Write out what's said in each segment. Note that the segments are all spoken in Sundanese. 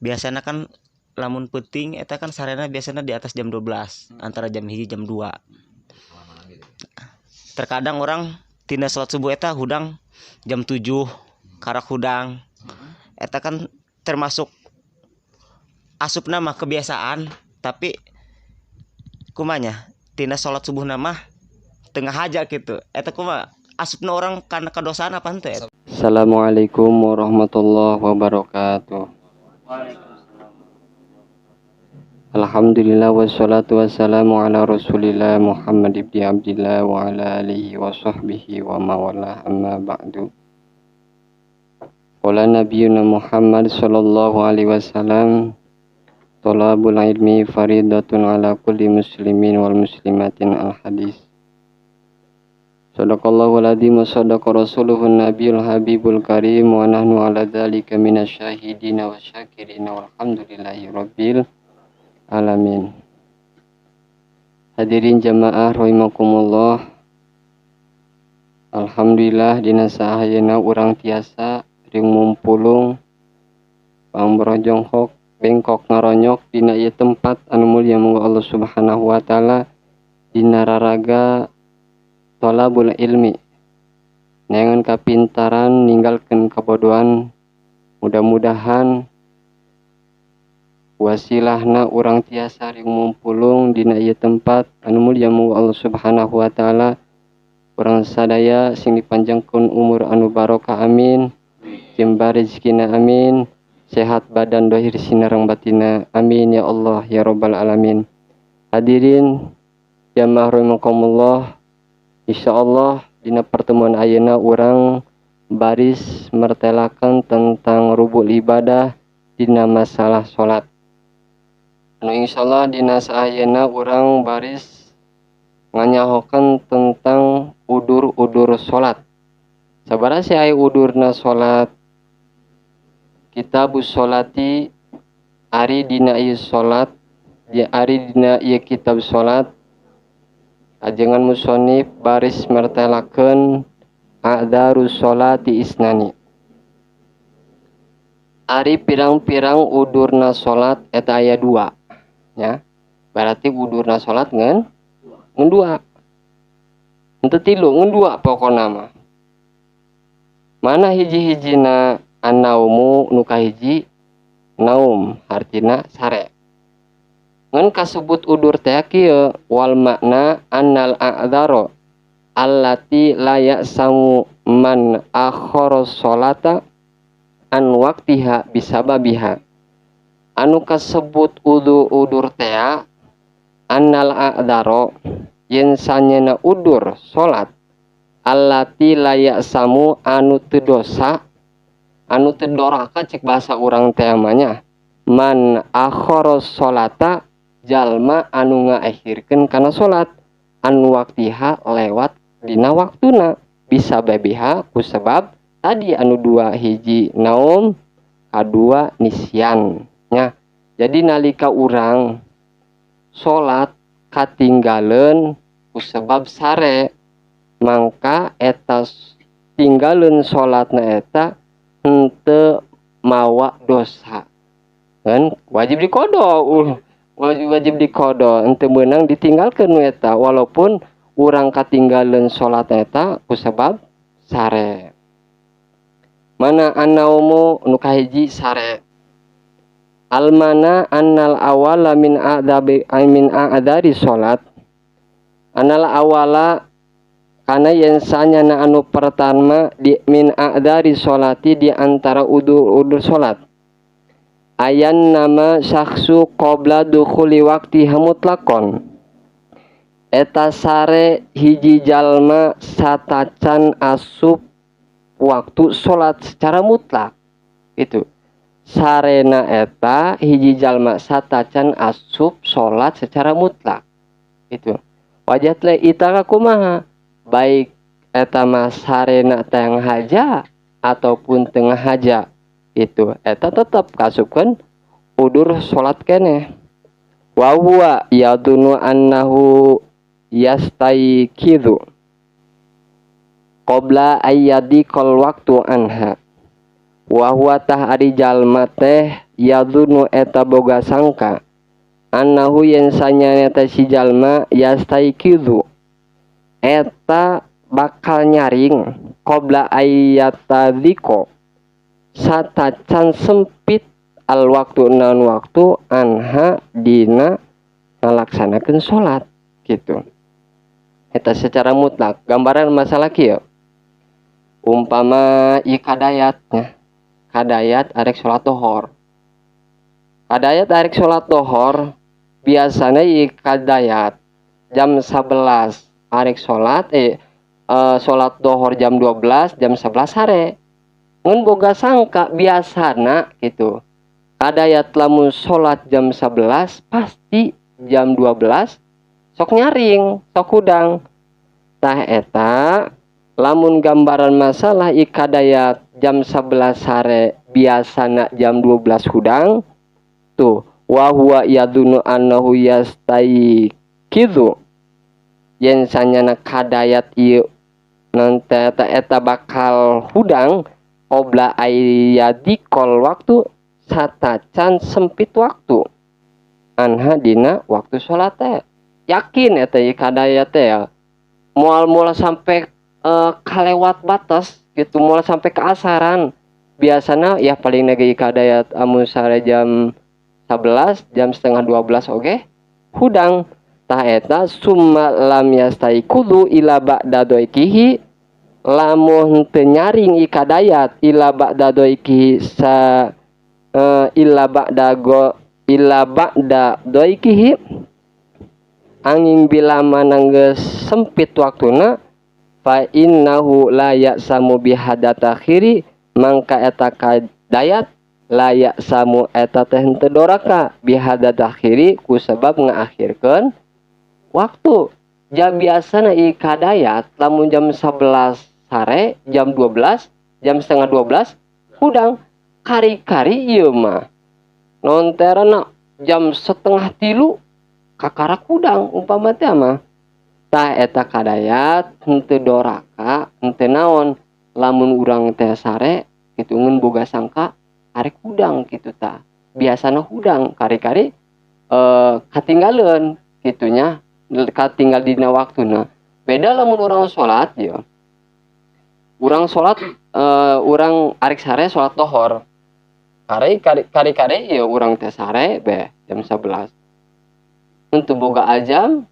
Biasana kan lamun peuting eta kan sarena biasana di atas jam 12, antara jam 1 jam 2. Gitu. Terkadang orang tina salat subuh eta hudang jam 7 karak hudang. Eta kan termasuk asupna mah kebiasaan, tapi kumanya tina salat subuh mah tengah aja gitu. Eta kumaha asupna orang karena kedosaan apa henteu? Assalamualaikum warahmatullahi wabarakatuh. Alhamdulillah wassalatu wassalamu ala Rasulillah Muhammad ibni Abdillah wa ala alihi wa sahbihi wa mawalah, amma ba'du. Qala nabiyuna Muhammad sallallahu alaihi wasallam, talabul ilmi faridatun ala kulli muslimin wal muslimatin, al hadis. Sadaqallahu al-azim wa sadaqa rasuluhun nabiyul habibul karim wa nahnu ala dzalika minasyahidina wa syakirina walhamdulillahi rabbil alamin. Hadirin jamaah rahimakumullah. Alhamdulillah, dina saayana urang tiasa ring mumpulung pangbrojong bengkok ngaronyok dina ieu tempat anu mulia. Moga Allah Subhanahu wa Taala dina raraga tolabul ilmi, neangan kapintaran, ninggalkeun kabodohan. Mudah-mudahan wasilahna urang tiasa ring mumpulung dina ieu tempat anu mulia. Moga Allah Subhanahu wa Taala urang sadaya sing dipanjangkeun umur anu barokah, amin, jembar rezekina, amin, sehat badan dohir sinareng batina, amin ya Allah ya Rabbal alamin. Hadirin jamaah rahimakumullah, insyaallah dina pertemuan ayeuna urang baris mertelakan tentang rubul ibadah dina masalah salat. Anu insyaallah dina saayana urang baris nganyahokan tentang udur-udur salat. Sabaraha sih aya udurna salat? Kitabus sholati, ari dina ieu salat di ari dina ieu kitab salat, ajengan musonif baris mertelakeun a'dzarus sholati isnani. Ari pirang-pirang udurna salat eta aya dua nya. Berarti udurna salat ngan dua, henteu tilu, ngan dua pokona mah. Mana hiji-hijina? Annaumu, nu kahiji naum, hartina sare. Ngan kasebut udur teh kieu, wal makna annal a'dzara allati la ya'samu man akhara sholata an waqtiha bisababiha. Anu kasebut udur-udur teh annal a'dzara, yen sanyana udur salat, allati la ya'samu, anu teu dosa, anu teu doraka cek bahasa urang teh mah nya, man akhara sholata, jalma anu ngaakhirkeun kana salat, an waqtiha, lewat dina waktuna, bisababiha, ku sebab tadi anu dua, hiji naum, kadua nisyan nya. Jadi nalika urang salat katinggaleun ku sebab sare, mangka eta tinggalin salatna eta henteu mawa dosa, kan wajib diqodo, wajib wajib diqodo, henteu meunang ditinggalkeun eta walaupun urang katinggaleun salat eta ku sebab sare. Mana annaumu, nu kahiji sare. Almana annal awala min a'dabi min a'dari salat, annal awala, kana yen sanyana anu pertama di min a'dari sholati, di antara udur-udur salat, ayan nama syakhsu qabla dukhuli waqtiha mutlaqon, eta sare hiji jalma satacan asup waktu salat secara mutlak. Itu sarena eta hiji jalma satacan asup salat secara mutlak. Itu wajat le ita kumaha, baik eta mah sarena teh haja ataupun tengah haja, itu eta tetap kasupkeun udur salat keneh. Wa huwa yadunu annahu yastaiqidhu qabla ayyadi kal waktu anha. Wa huwa, tah ari jalma teh, yadhunnu eta boga sangka annahu yen sanyana eta si jalma yastaiqidhu eta bakal nyaring qabla ayyatadhiqa satacan sempit al waktu naon waktu anha dina ngalaksanakeun salat gitu. Eta secara mutlak gambaran masalah kieu. Umpama ieu kadayat nya, kadayat arek salat dohor. Kadayat arek salat dohor biasana ieu kadayat jam 11 arek salat, salat dohor jam 12, jam 11 sare. Mun boga sangka biasana gitu. Kadayat lamun salat jam 11 pasti jam 12 sok nyaring, sok hudang. Tah eta lamun gambaran masalah ieu kadayat jam 11 sare biasana jam 12 hudang tuh wa huwa yadhunnu annahu yastaiqidhu yen sanyana kadayat ieu nanti eta bakal hudang qabla ayyadikol waktu satacan sempit waktu anha dina waktu salat teh. Yakin eta ieu kadayat teh ya moal moal sampai kalewat batas gitu, moal sampai keasaran. Biasana ya paling lagi kadayat amun sare jam 11, jam setengah 12 oge hudang. Tah eta summa lam yastaiqidhu ila ba'da doikihi lamun teu nyaring ieu kadayat ila ba'da doikihi sa illa ba'da go illa ba'da doikihi angin bila mana geus sempit waktuna fa innahu la ya'samu bihadza takhiri mangka eta kadayat la ya'samu eta teh henteu doraka bihadza takhiri ku sebab ngaakhirkeun waktu. Jam biasana ieu kadayat lamun jam 11 sare jam 12, jam setengah 12 hudang. Kari-kari ieu mah nonterana jam setengah tilu kakarak hudang umpama teh mah. Tah eta kadayat henteu doraka henteu naon lamun urang teh sare kitu ngeun boga sangka arek hudang kitu tah. Biasana hudang kari-kari katinggaleun kitu nya, katinggal dina waktuna. Beda lamun urang salat ieu. Urang salat, urang arek sare salat dohor. Kari-kari ieu urang teh sare beh jam 11. Henteu boga ajam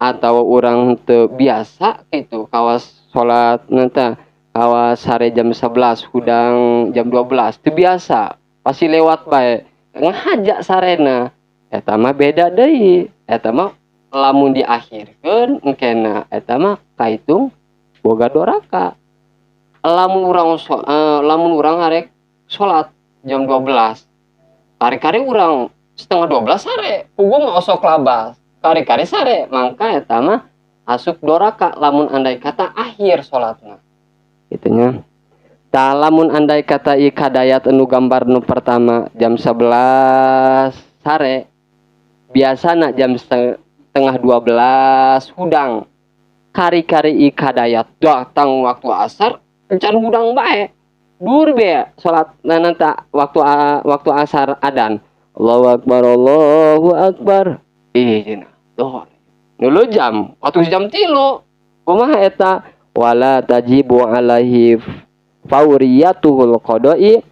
atau urang teu biasa gitu kawas salat nanta kawas sare jam 11 hudang jam 12 teu biasa, pasti lewat bae ngahaja sarena. Eta mah beda deui, eta mah lamun diakhirkeun engkena eta mah kahitung boga doraka. Lamun urang lamun urang arek salat jam 12, kari-kari urang setengah 12 sare, puguh mah osok labas, kari-kari sare, mangka eta mah asup doraka lamun andai kata akhir salatna. Kitu nya. Tah lamun andai kata ieu kadayat anu gambar nu pertama jam 11 sare biasana jam setengah 12 hudang. Kari-kari ieu kadayat datang waktu asar encan hudang bae. Dur be salat nananta waktu asar adan. Allahu akbar Allahu akbar. Ih cenah dohor. Nulu jam waktu jam 3. Kumaha eta? Wala tajibu alaihi fauriyatuhul qada'i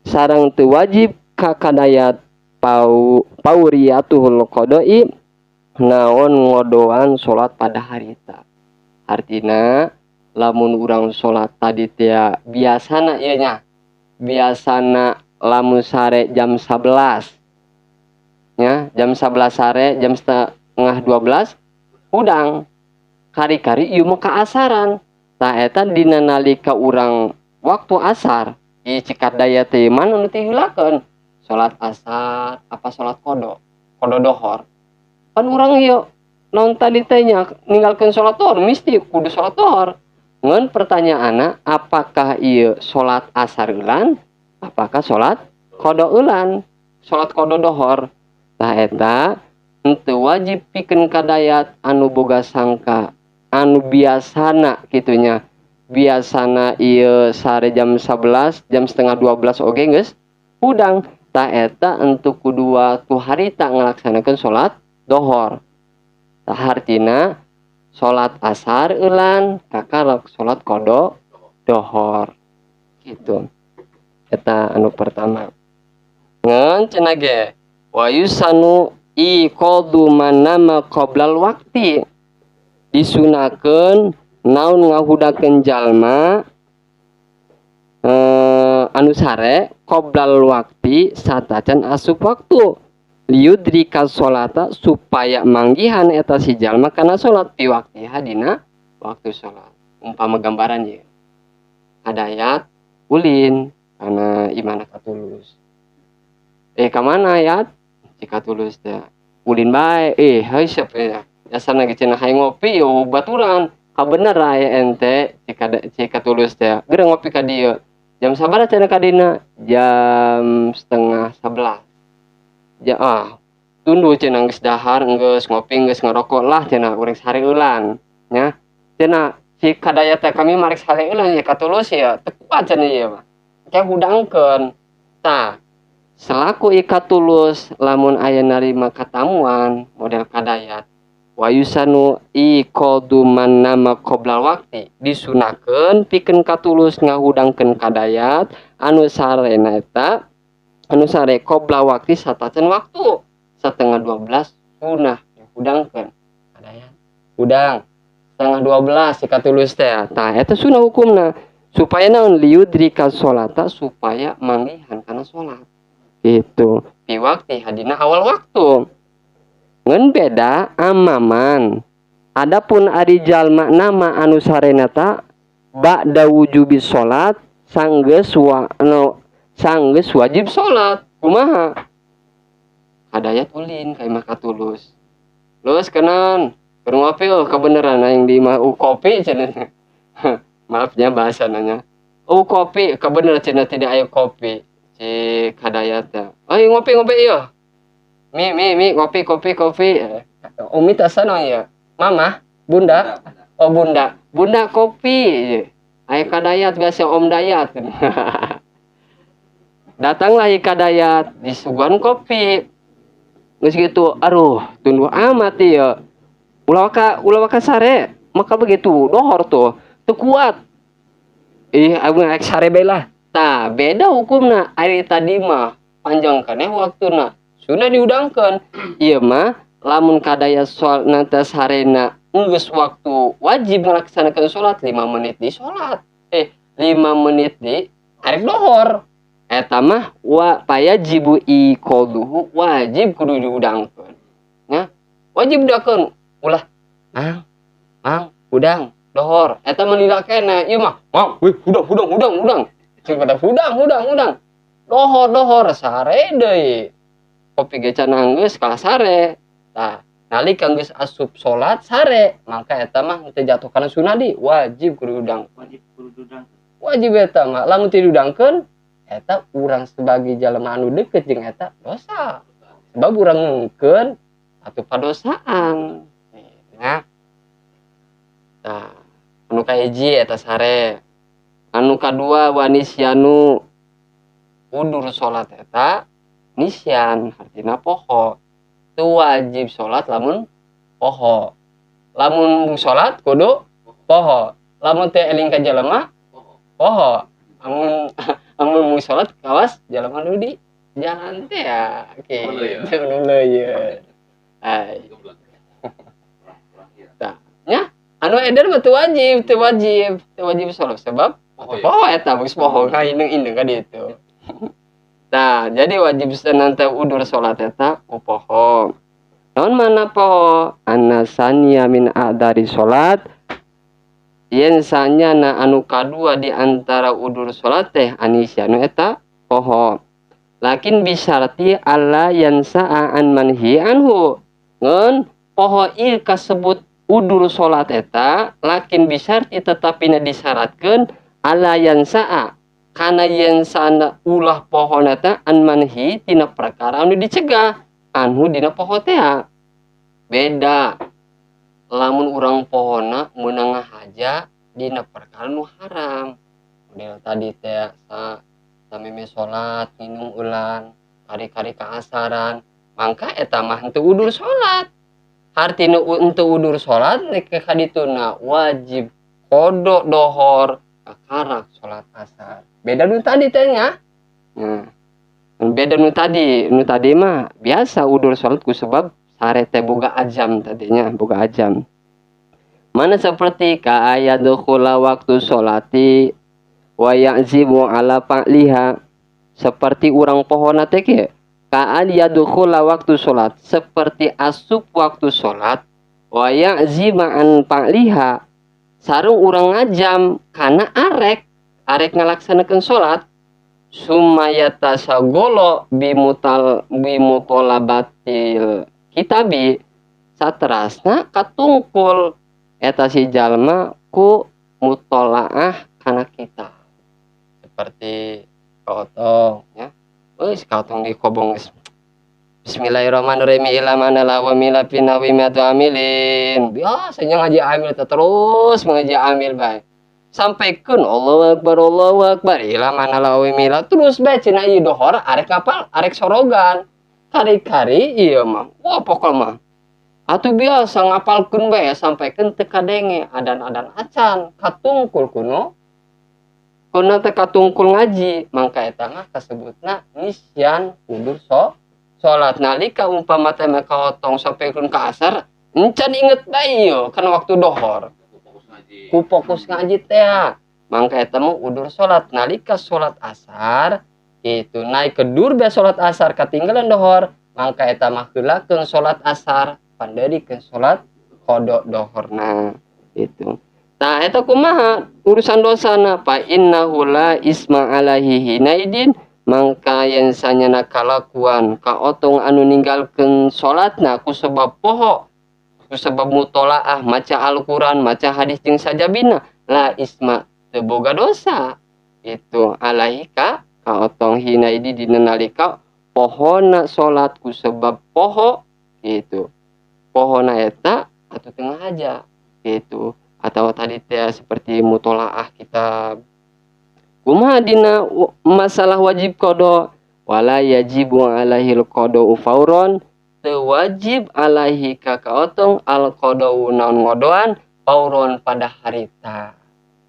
sareng teu wajib ka kadayat fauriyatuhul qada'i naon ngodoan salat pada harita. Artina lamun urang salat tadi teh biasana ieu nya, biasana lamun sare jam 11 nya, jam 11 sare jam setengah 12 hudang. Kari-kari ieu mah kaasaran. Tah eta dina nalika urang waktu asar ieu cik kadaya teh mana nu tiheulakeun salat asar apa salat qodo, qodo dohor. Pan urang ieu naon tadi teh nya ninggalkeun salat dohor mesti kudu salat dohor. Ngan pertanyaanna apakah ieu salat asar eulan apakah salat qodo eulan, salat qodo dohor. Tah eta henteu wajib pikeun kadayat anu boga sangka anu biasana kitu nya. Biasana ieu sare jam 11, jam setengah 12 oge geus hudang. Tah eta untuk kudu waktu harita ngalaksanakeun salat dohor. Tah hartina salat asar eulan kakarek salat qada dohor. Gitu. Eta anu pertama. Ngan cenah ge wa yusanu iqadu man nama qoblal waqti, disunakeun naon ngahudakeun jalma anu sare qoblal waqti satacan asup waktu, liyudrika sholata supaya manggihan eta si jalma kana salat fi waqtiha dina waktu salat. Umpama gambaran ye, Kadayat ulin kana imana Katulus, ka mana Yat? Si Katulus teh ulin bae, heuh siapa ya dasarna ge cenah hayang ngopi yo baturan kabener aya ente. Si Katulus teh geura ngopi ka dieu jam sabaraha cenah kadina? Jam 10.30 ja. Ah, tunduh cenah, geus dahar, geus ngopi, geus ngarokok lah cenah, urang sare eulan nya cenah. Si Kadayat teh, kami marek sare eulan ya Katulus ya teu kuat cenah ieu mah, kayak hudangkeun. Tah, selaku i Katulus lamun aya narima katamuan model Kadayat, wa yusanu iqadu man nama qoblal waqti, disunakeun pikeun Katulus ngahudangkeun Kadayat anu sarena eta anu sare qobla waqti satacan waktu 11.30 sunah dihudangkeun Kadayat hudang 11.30 si Katulus teh. Tah, eta sunah hukumna supaya naon? Liyudrika sholata supaya manggihan kana salat gitu, fi waqti hadina awal waktu. Ngan beda amaman, adapun ari jalma nama anu sarena ta ba'da wujubi salat, sanggeus wa no, sanggeus wajib salat. Kumaha? Kadayat ulin ka imah Katulus. Lus kenan keur ngopi, oh kebeneran aing di imah kopi cenah. Maafnya bahasa nanya. Oh kopi, kebeneran cenah tidak aya kopi. Si Kadayat teh. Ayo ngopi ngopi ieu. Mi mi mi kopi kopi kopi. Umi tasana ya. Mama, bunda. Oh bunda. Bunda kopi. Aya Kadayat biasa Om Dayat. Datanglah i Kadayat disuguhan kopi. Geus gitu, aduh, tunduh amat ieu. Ulah waka sare. Maka begitu dohor tuh, teu kuat. Ih, aku rek sare bae lah. Tah, beda hukumna. Ari tadi mah panjang keneh waktuna. Sudah diudangkeun. Ieu mah lamun Kadayat soal nanti sarena geus waktu wajib melaksanakan sholat 5 menit di sholat. 5 menit di arek dohor. Eta mah wa payajibu iqaduhu, wajib kudu diudangkeun. Nya, wajib diudangkeun. Ulah mang mang hudang dohor. Eta mah lila keneh. Ieu mah mang wih hudang hudang hudang hudang. Cing pada hudang hudang hudang. Dohor dohor sare deui. Kopi ge can geus kalah sare. Tah, nalika geus asup salat sare, maka eta mah teu jatuh kana sunah di, wajib kudu hudang. Wajib kudu diudang. Wajib eta mah. Lamun teu diudangkeun, eta urang sebagai jalma anu deket jeung eta dosa. Sebab urang ngungkeun atuh padosaan. Nah. Tah, anu kahiji eta sare. Anu kadua wanisyanu, udur salat eta nisyan artina poho. Teu wajib salat lamun poho. Lamun salat kudu poho. Lamun teu eling ka jelema poho. Amun amun mung salat kawas jelema nu di jalan teh ya. Kitu nu leuyeun. Ai. Tah, nya anu eder mah teu wajib, teu wajib, teu wajib salat sebab poho eta geus poho ka indeung-indeung ka ditu. Nah, jadi wajib senanta udur salat eta ku poho. Naon mana poho? Anna saniya min a'dari salat, yen sanyana anu kadua di antara udur salat teh anisyanu eta poho. Lakin bisarti alla yansa'a an manhi anhu. Ngeun poho ieu kasebut udur salat eta, lakin bisarti tetapi na disyaratkeun alla yansa'a kana yen sana ulah poho eta an manhi tina perkara anu dicegah anhu dina poho teh. Beda lamun urang pohona meunang ngahaja dina perkara nu haram model tadi teh sa sameme salat nginum ulan. Kari-kari kaasaran mangka eta mah henteu udur salat. Hartina henteu udur salat nek ka dituna wajib qada dohor kakarak salat asar. Beda nu tadi teh nya. Nah, beda nu tadi, nu tadi mah biasa udur salat ku sebab sare teh boga azam tadinya, boga azam. Mana seperti ka aya dukhula waktu salati wa ya'zimu ala fa'liha, seperti urang pohona teh kieu. Ka yadkhula waktu salat, seperti asup waktu salat, wa ya'zima an fa'liha, sareng urang ngajam kana arek, arek ngalaksanakeun salat, summa yatasagolo bimutal bimutolabatil kitabi, saterasna katungkul eta si jalma ku mutolaah kana kitab. Seperti kaotong ya. Wis kaotong di kobong geus. Bismillahirrahmanirrahim ila mana la wa mila pinawi miatu amilin. Biasanya ngaji amil terus mengaji amil bae. Sampaikeun Allahu akbar Allahu akbar ila mana la wa mila terus bae cenah ieu dohor arek kapal arek sorogan. Kari-kari ieu mah. Wah pokok mah. Atuh biasa ngapalkeun bae sampaikeun teu kadenge adan-adan acan katungkul kuno. Kuna teh katungkul ngaji mangka eta mah kasebutna nisyan udur salat. Nalika umpama teh mah kaotong sampaikeun ka asar encan inget bae ieu kana waktu dohor ku fokus ngaji teh mangka eta mah udur salat. Nalika salat asar itu naik ke dur be salat asar katinggalan dohor mangka eta mah heulakeun salat asar panderikeun salat qada dohorna itu. Nah, eta kumaha urusan dosana fa innahu la isma alaihi hinaidin mangka yen sanyana kalakuan kaotong anu ninggalkeun salatna ku sebab poho ku sebab mutolaah maca Al-Qur'an maca hadis jeung sajabina la isma teu boga dosa itu alaihi ka kaotong hinaidi dina nalika pohona salat ku sebab poho gitu pohona eta atuh teu ngahaja gitu. Atau tadi teh seperti mutolaah kitab. Kumaha dina masalah wajib qada wala yajibu alaihil qada'u fauron teu wajib alaihi ka kaotong al qada'u naon ngodoan fauron pada harita.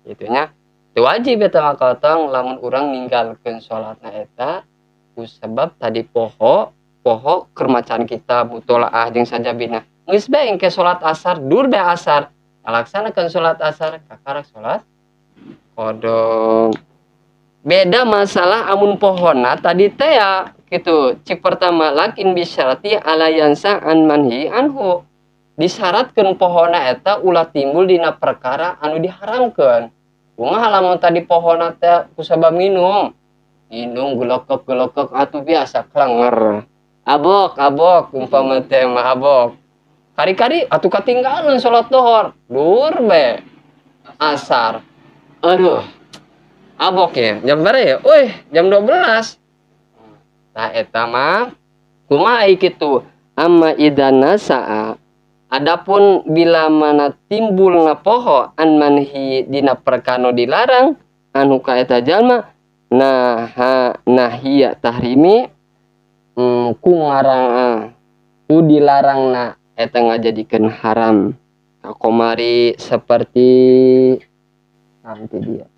Gitu nya. Teu wajib eta mah kaotong lamun urang ninggalkeun salatna eta ku sebab tadi poho poho keur macan kitab mutolaah jeung sajabina. Geus bae engke salat asar dur bae asar. Laksanakan sholat asar kakarak sholat qada. Beda masalah amun pohona tadi teh ya gitu. Cik pertama lakin bisyarati ala yansa an manhi anhu. Disyaratkeun pohona eta ulah timbul dina perkara anu diharamkeun. Kumaha lamun tadi pohona teh kusabab minum. Minum gelokok-gelokok atuh biasa klenger. Abok abok umpama teh mah abok. Kari-kari atuh katinggalan salat dohor, dur be asar. Aduh. Abok ya, jam berapa ya? Wih, jam 12. Nah eta mah kumaha kitu? Amma idza nasaa. Adapun bila mana timbulna poho an manhi dina perkara dilarang anu ka eta jalma nah nahiya tahrimi ku ngarang ku dilarangna eta ngajadikeun haram kakomari seperti nanti dia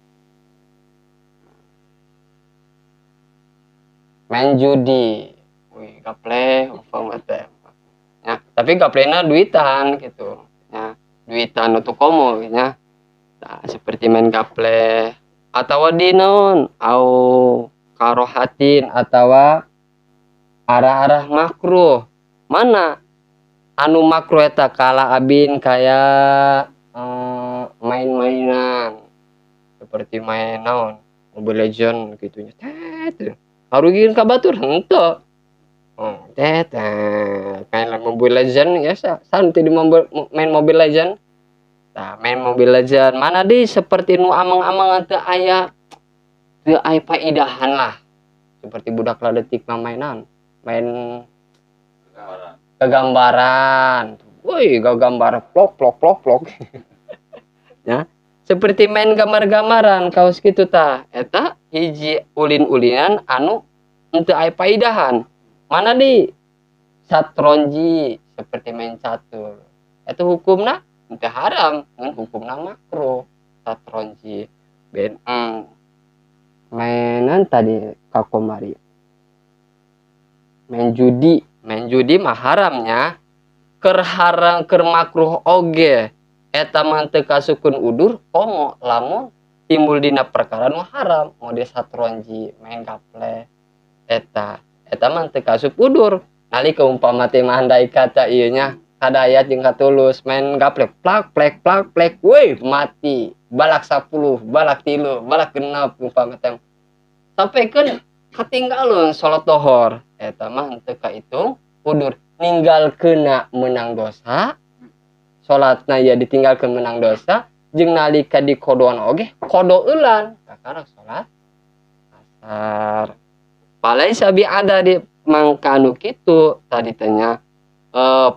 main judi, wih gaple umpama teh ya, tapi gaplena duitan gitu ya, duitan untuk komo ya. Nah, seperti main gaple atau di naon au karohatin atau arah-arah makruh mana anu makruh eta kala abin kayak main-mainan seperti main naon Mobile Legend gitunya tet harugieun ka batur henteu tet main Mobile Legend ya santai di main Mobile Legend. Nah, main Mobile Legend mana di seperti nu amang-amangan teu aya paidahan lah seperti budak laletik mah mainan main kegambaran. Woi, gambar plok plok plok plok. Ya, seperti main gambar-gambaran kaos kitu tah. Eta hiji ulin-ulinan anu Henteu aya paidahan. Mana di satronji seperti main catur. Itu hukumna henteu haram, ngan hukumna makruh. Satronji ben mainan tadi kakomari. Main judi mah haramnya. Keur haram, keur makruh oge eta mah teu kasupkeun udur komo lamun timbul dina perkara nu haram mode satronji, main gaple eta, eta mah teu kasup udur. Nalika umpama teh mah andai kata ieu nya kadayat jeung katulus main gaple, plak plek plak plek, woi mati balak 10, balak 3, balak 6, umpama teh sampaikan katinggalan salat dohor, eta mah teu kahitung udur. Ninggalkeunna menang dosa, salatna ya ditinggalkeun menang dosa, jeung nalika di kodoan oge kodo eulan kakara salat asar. Palaisa bi ada di mangkanu kitu tadi tanya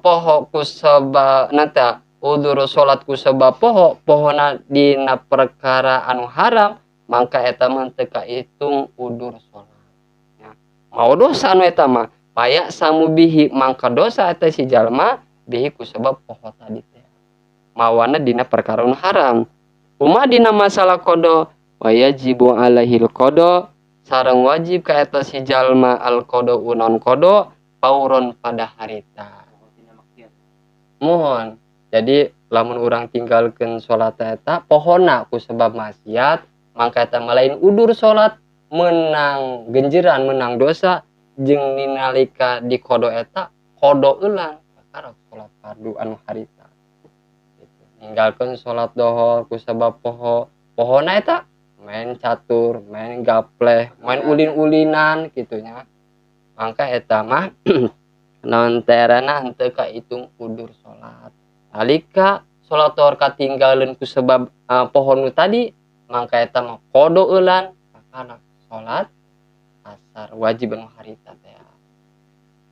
poho ku sebab nata udur salat ku sebab poho pohona dina perkara anu haram, mangka eta mah teu kahitung udur salat ya. Mau dosa anu eta mah paya samu bihi, mangka dosa eta si jalma bihi ku sebab poho tadi teh mawana dina perkara anu haram. Kumaha dina masalah kodo? Wajibu alaihil kodo, sareng wajib ka eta si jalma al kodo unon kodo pauron pada harita. Mohon. Jadi lamun urang tinggalkeun salat eta pohona ku sebab maksiat, mangka eta mah lain udur salat, menang genjeran, menang dosa, jeung ninalika di kodo eta kodo eulang kakara salat fardu anu harita. Gitu. Ninggalkeun salat dohor ku sebab poho, pohona eta main catur, main gapleh, main ulin-ulinan kitunya. Mangka eta mah naon terana henteu kahitung udur salat. Nalika salat dohor katinggaleun ku sebab poho nu tadi, mangka eta mah kodo eulan kakara salat asar wajib anu harita teh.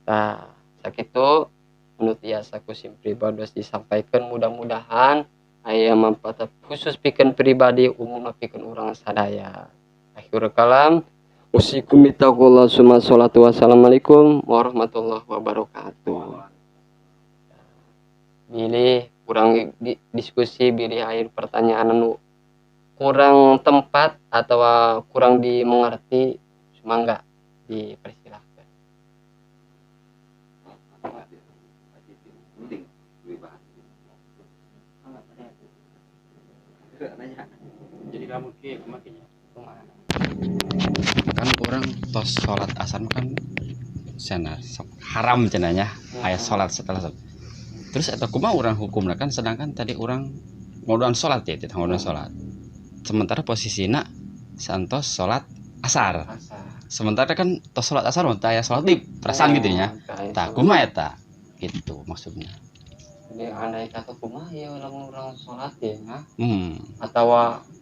Tah, sakitu nu tiasa ku sim pribados disampaikan, mudah-mudahan aya manfaat khusus pikeun pribadi, umumna pikeun urang sadaya. Akhirul kalam, usikum bitaqwallah, summa salatu wassalamualaikum warahmatullahi wabarakatuh. Bilih kurang diskusi, bilih aya pertanyaan anu kurang tempat atau kurang dimengerti, mangga dipersilahkan. Penting dibahas. Jadi lamun kieu kumaha nya? Kumaha? Kan orang tos sholat asar mah kan cenah sok haram cenah nya, aya sholat setelah sholat. Terus eta kumaha urang hukumna kan, sedangkan tadi urang ngodoan sholat ya, teh ngodoan sholat. Sementara posisina santos sholat asar. Asar. Sementara kan tos sholat asar mah teu aya sholat di perasaan gitu nya. Oh, Tah kumaha eta? Gitu maksudnya. Jadi andai kata kumaha ya lamun urang sholat ya, nah. Hmm. Atau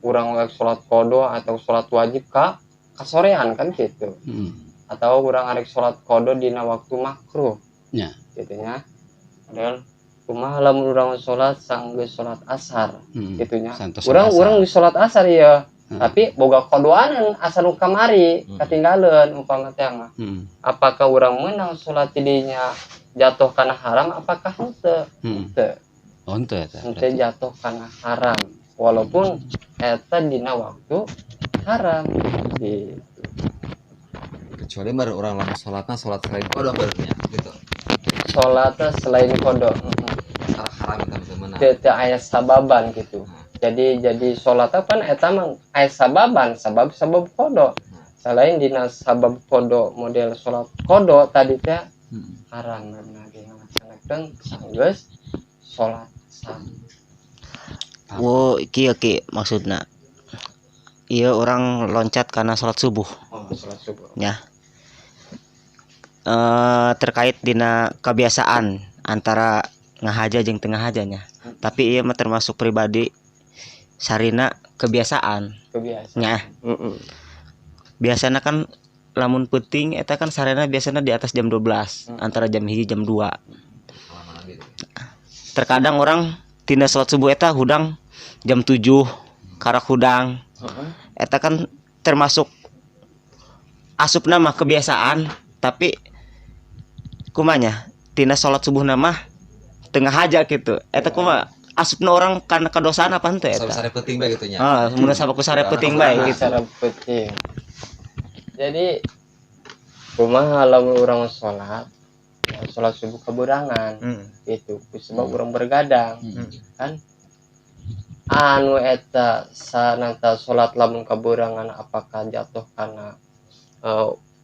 urang rek sholat kodo atau sholat wajib ka kasorean kan gitu. Atau urang arek sholat kodo dina waktu makruh. Ya. Gitu nya. Padahal kumaha lamun urang sholat sanggeus sholat asar gitu nya. Santos Urang sholat urang asar. geus sholat asar ya. Hmm. Tapi boga kodoanan asar nu kamari katinggalan umpama teh mah. Apakah urang meunang sholat tidinya jatuh kana haram apakah henteu? Hmm. Henteu. Oh, henteu eta. Henteu jatuh kana haram walaupun eta dina waktu haram gitu. Kecuali baru orang lama sholatnya sholat selain kodo berarti gitu. Sholatnya selain kodo. Salah haram eta misalnya mana? Teu teu aya sababan gitu. Jadi sholat kan eta mah aya sababan, sabab sabab kodo. Selain dina sabab kodo model sholat kodo tadi teh haram karena dilaksanakeun sanggeus sholat sah. Wo kieu ki maksudna. Ieu orang loncat karena sholat subuh. Oh, sholat subuh. Ya. Terkait dina kebiasaan antara ngahaja jeung teu ngahajanya. Tapi ieu mah termasuk pribadi sarina kebiasaan. Kebiasaan. Nya. Biasana kan lamun peuting eta kan sarena biasana di atas jam 12, antara jam 1 jam 2. Lama gitu. Terkadang orang tina sholat subuh eta hudang jam 7 karak hudang. Eta kan termasuk Asupna mah kebiasaan, tapi kumanya tina salat subuh mah teu ngahaja gitu. Eta kumaha asupna orang karena kedosaan apa henteu eta? Sare peuting bae gitu nya. Ah, mun sabab ku sare peuting bae gitu. Sare peuting. Jadi kumaha lamun urang salat, ya, salat subuh kaburangan gitu sebab urang bergadang kan anu eta sananta salat lamun kaburangan apakah jatuh karena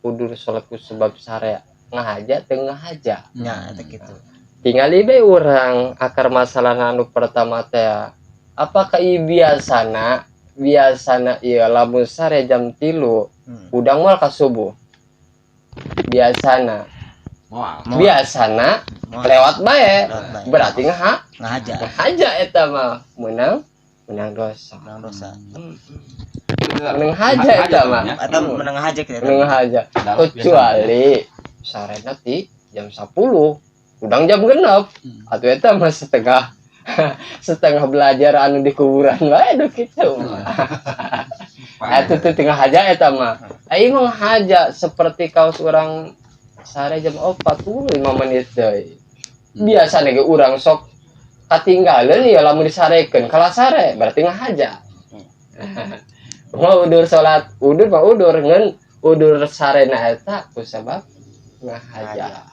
udur salat ku sebab sare ngahaja teu ngahaja? Nya eta kitu. Tinggal bae urang akar masalah anu pertama teh apakah ieu biasana biasana ieu lamun sare jam 3 hudang moal ka subuh biasana? Moal. Moal. Biasana Moal. lewat bae. Lewat bae. Berarti ngahaja. Ngahaja eta mah menang menang dosa. Menang dosa. Menang haja eta mah. Atau menang ngahaja gitu. Menang haja kecuali sarena ti jam 10 hudang jam 6 atau eta mah setengah setengah belajar anu di kuburan bae duh kitu mah. Eta teh tengah haja eta mah. Aing mah haja seperti kaos urang sare jam 4 tuh 5 menit deui. Biasana ge urang sok katinggalan ya lamun disarekeun kalah sare berarti ngahaja. Mau udur salat, udur mah udur ngan udur sarena eta ku sabab ngahaja.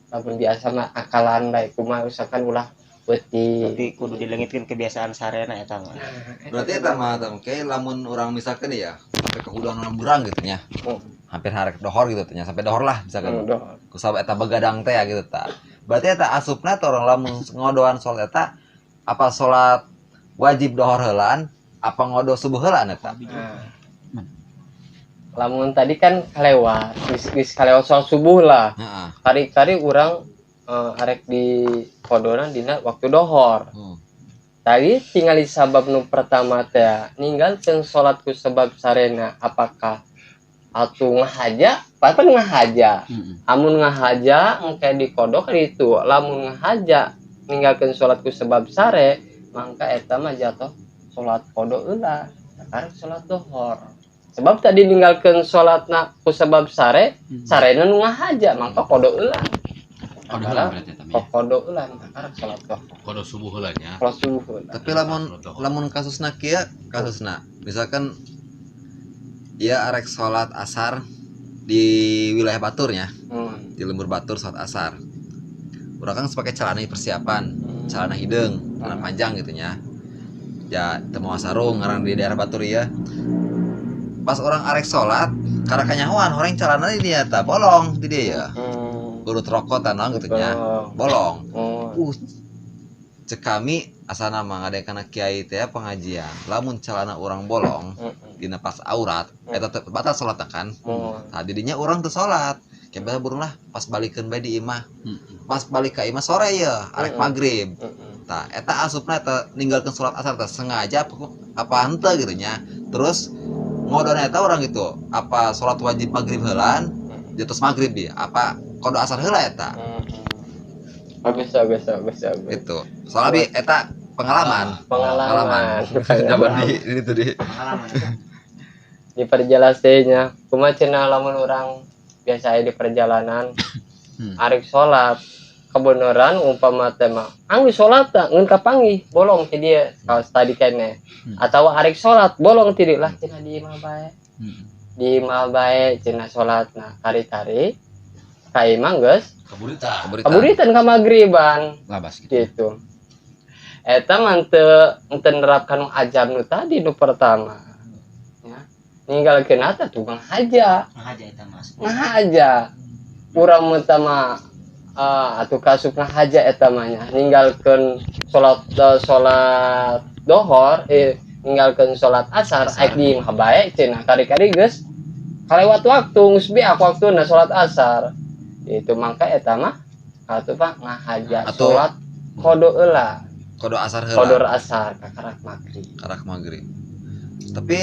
Lamun biasa mah akalan bae kumaha usahakan ulah peuting. Berarti kudu dileungitkeun kebiasaan sarena eta mah. Berarti eta mah eta mah kayak lamun orang misalkan ya sampai ke hudang orang berang gitu nya. Hampir harek dohor gitu nya, sampai dohor lah misalkan. Dohor. Ku sabab eta begadang teh ya gitu ta. Berarti eta asupna teh orang lamun ngodoan salat eta apa salat wajib dohor heulaan apa ngodo subuh heulaan eta? Nah. Lamun tadi kan kalewat, geus kalewat sholat subuh lah. Heeh. Kari-kari urang arek di kodonan dina waktu dohor. Tadi tinggal sabab nu pertama teh ninggalkeun salat ku sebab sarena apakah atuh ngahaja? Apa ngahaja? Amun ngahaja engke dikodok itu. Lamun ngahaja ninggalkeun salat ku sebab sare, mangka eta mah jatuh salat kodo heula. Sekarang salat dohor. Sebab tadi ninggalkeun salatna ku sebab sare, sarena nu ngahaja, mangka kodo heula. Kodo heula berarti eta mah ya. Kok kodo heula sekarang salat dohor. Kodo subuh heula nya. Salat subuh heula. Tapi lamun lamun kasusna kieu, kasusna misalkan ya arek salat asar di wilayah Baturnya, di lembur Batur salat asar. Urang kan pakai celana persiapan, celana hideung, celana panjang gitu nya. Ya teu mawa sarung ngaran di daerah Batur ya. Pas orang arek salat, karena kanyahoan orang celana di dia ta bolong di dia ya. Urut rokok tanah gitu nya. Bolong. Bolong. Oh. Cek kami asana mah ngadekana kiai teh pengajian. Lamun celana orang bolong dina pas aurat eta teh batal salat kan. Nah, didinya urang teu salat. Kayak burung lah pas balikeun bae di imah. Pas balik ka imah sore ya, arek maghrib. Tah, eta asupna eta ninggalkeun salat asar teh sengaja apa henteu gitu nya. Terus ngodona eta orang gitu, apa salat wajib maghrib heulaan, di atas maghrib dia, apa kodo asar heula eta? Bagus, bagus, bagus, bagus. Itu. Soalnya bi eta pengalaman. Pengalaman. Zaman di ini tuh di. Pengalaman. Diperjelas teh nya. Kumaha cenah lamun urang biasa aya di perjalanan arek salat kebenaran umpama teh mah anggeus salat tah ngeun kapanggih bolong ti dieu kaos tadi keneh atawa arek salat bolong ti dieu lah cenah di imah bae. Di imah bae cenah salatna kari-kari ka imah geus Kaburitan. Kaburitan. Kaburitan ka magriban. Labas gitu. Gitu. Eta mah teu nerapkan ajab nu tadi nu pertama. Ya. Ninggalkeun eta tukang haja. Ngahaja eta mah. Ngahaja. Urang mah teh mah atuh kasup ngahaja eta mah nya. Ninggalkeun salat dohor, ninggalkeun salat asar, Asar. Aik di imah bae cenah kari-kari geus kalewat waktu, geus biak waktuna salat asar. Itu mangka eta mah atuh Pak ngahaja Atuh. salat kodo heula. Kodo asar heula. Kodo asar kakarak maghrib. Karak maghrib. Tapi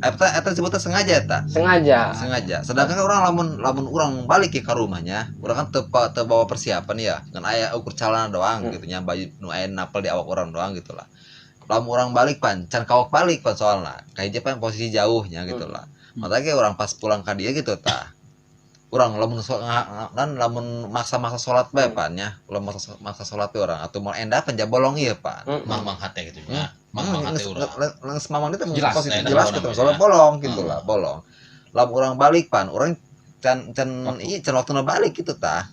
eta eta disebutnya sengaja eta. Sengaja. Sengaja. Sedangkan orang lamun lamun orang balik ke rumahnya, orang kan teu bawa persiapan ya. Ngan aya ukur celana doang gitu nya, baju nu aya napel di awak orang doang gitu lah. Lamun orang balik pan, can kawak balik pan soalna. Kayak pan posisi jauhnya gitu lah. Mata ge urang pas pulang ka dieu gitu tah. Urang lamun dan lamun maksa-maksa salat bae pan nya, lamun maksa maksa salat bae urang atuh moal endah pan bolong ieu pan. Mang-mang hate gitu nya. Mang-mang hate urang. Geus mamang itu Jelas, posisi enak jelas urang gitu mah, soalnya ya. Bolong gitu lah, bolong. Lamun urang balik pan, urang can can Waktu. Iya, can waktuna balik gitu tah.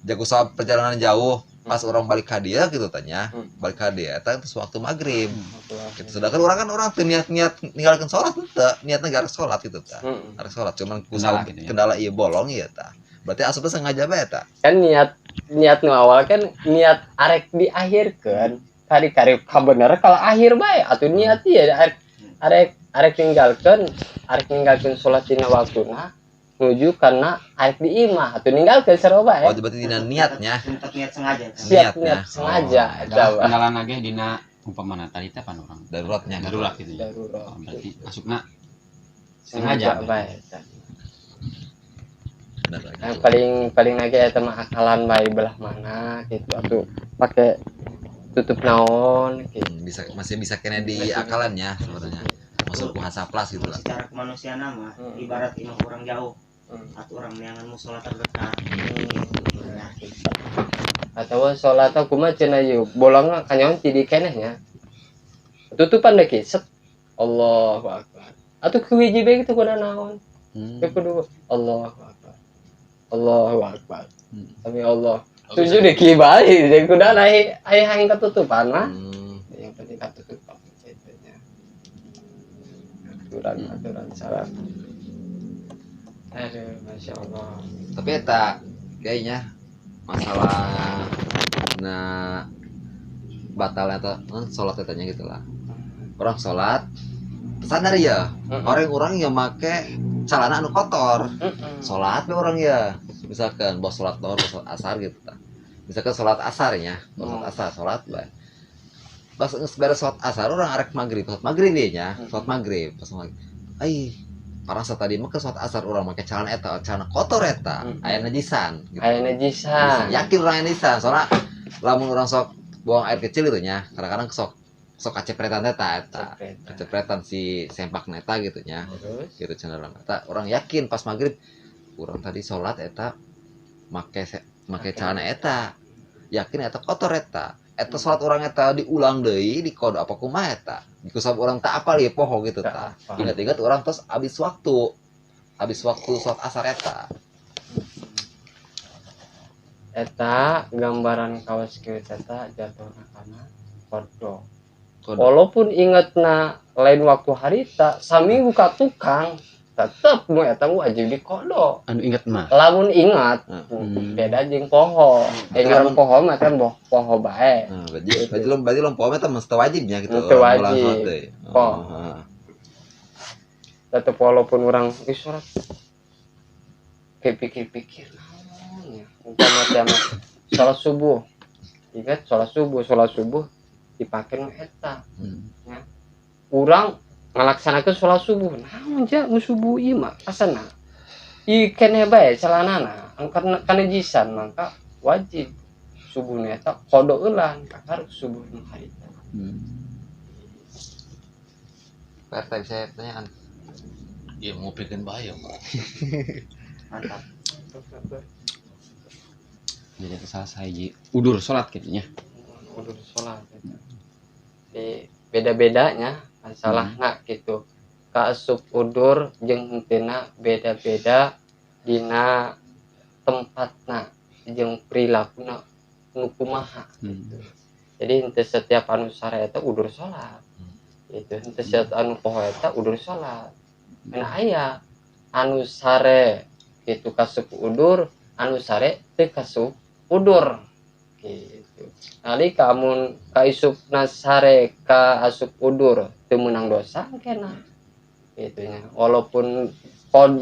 Jago soal perjalanan jauh, pas urang balik ka dieu gitu tanya, balik ka dieu eta terus waktu maghrib. Gitu. Sedangkan urang kan urang teu niat-niat ninggalkeun sholat teu, niatna arek sholat gitu tah. Arek sholat cuman ku Kendala sabab gitu ya. Kendala ieu bolong ieu tah. Berarti asupna sengaja bae tah. Kan niat niat nu awal kan niat arek diakhirkan kari-kari kabener kalau akhir bae atau niat ieu arek arek arek ninggalkeun, arek ninggalkeun salat dina waktuna nuju karena arek di imah atau ninggalkeun sarua bae. Oh, berarti dina niatnya. Tetap niat sengaja. Siap. Niatnya. Niat sengaja eta Kendala mah. Kendala ge dina umpamana tadi teh pan urang Daruratnya gitu. Darurat gitu ya. Darurat. Oh, berarti asupna sengaja sengaja bae eta. Benar Yang gitu. paling paling lagi eta mah akalan bae belah mana gitu atau pakai tutup naon gitu. Bisa masih bisa kena di akalannya sebenarnya. Masuk ku hasaplas gitu lah. Secara kemanusiaan mah ibarat imah urang jauh atau urang neangan musola terdekat. Atau sholat kumaha cenah ieu bolongna kanyaon ti di keneh nya tutupan deh ki set, Allahu akbar, atuh ku hiji bae kitu kudu naon. Teu kudu Allahu akbar, Allahu akbar. Tapi Allah Oh, tujuh bisa deh ki bae jadi kudu aya aya hayang ketutupan mah. Yang penting ketutupan gitu nya, aturan aturan salah, aduh, masya Allah. Tapi eta kayaknya masalah nah batal atau sholat etanya gitu lah. Urang sholat sadar ya, orang-orang yang make celana anu kotor. Sholat be urang ya. Misalkan bos sholat dohor, bos sholat asar gitu tah. Misalkan sholat asarnya, bos sholat asar, sholat bae. Pas geus beres sholat asar urang arek maghrib, sholat maghrib ieu nya, sholat maghrib, pas maghrib. Ai, parasa tadi mah ke sholat asar urang make celana eta, celana kotor eta, aya najisan gitu. Aya najisan. Yakin urang aya najisan, soalnya lamun urang sok buang air kecil itu nya, kadang-kadang sok sok kacepretan eta eta. Kacepretan si sempak neta gitu nya. Terus Gitu cenah urang eta, urang yakin pas maghrib urang tadi sholat eta make make celana eta. Yakin eta kotor eta. Eta sholat urang eta diulang deui di qodho apa kumaha eta. Ku sabab urang tak apal ya poho gitu Tak tah. apal. Ingat-ingat urang terus habis waktu. Habis waktu sholat asar eta. Eta gambaran kawas kieu eta jatuhna kana qodho. Qodho. Walaupun ingetna lain waktu harita saminggu ka tukang tetep nu eta wajib di qodho. Anu inget mah. Lamun ingat, beda jeung poho. Ingat poho mah kan boh poho bae. Nah, berarti lom poho mah teh mesti wajibnya gitu. Mesti Orang wajib. ulang sholat deui. Poho. Oh, heeh. Tetep walaupun orang geus sholat kayak pikir-pikir naon ya umpama teh mah sholat subuh, ingat sholat subuh, sholat subuh dipake nu eta. Ya. Urang ngalaksanakeun sholat subuh naon ja nu subuh ieu mah asana ieu keneh bae celanana angkat kanejisan maka wajib subuh nu eta qodho eulan kakar subuh nu harita. Pak RT bisa pertanyaan. Iya, ngupikeun bae ya. Mantap. Jadi itu salah sahiji udur sholat gitu nya. Udur sholat gitu. Di beda-bedanya masalahna gitu kaasup udur jeung henteuna beda-beda dina tempatna jeung perilakuna nu kumaha. Jadi henteu setiap anu sare eta udur sholat gitu, henteu setiap anu poho eta udur sholat. Nah, aya anu sare gitu kasup udur, anu sare teu kasup udur gitu. Nalika amun kaisupna sare ka asup udur teu meunang dosa kena gitu nya, walaupun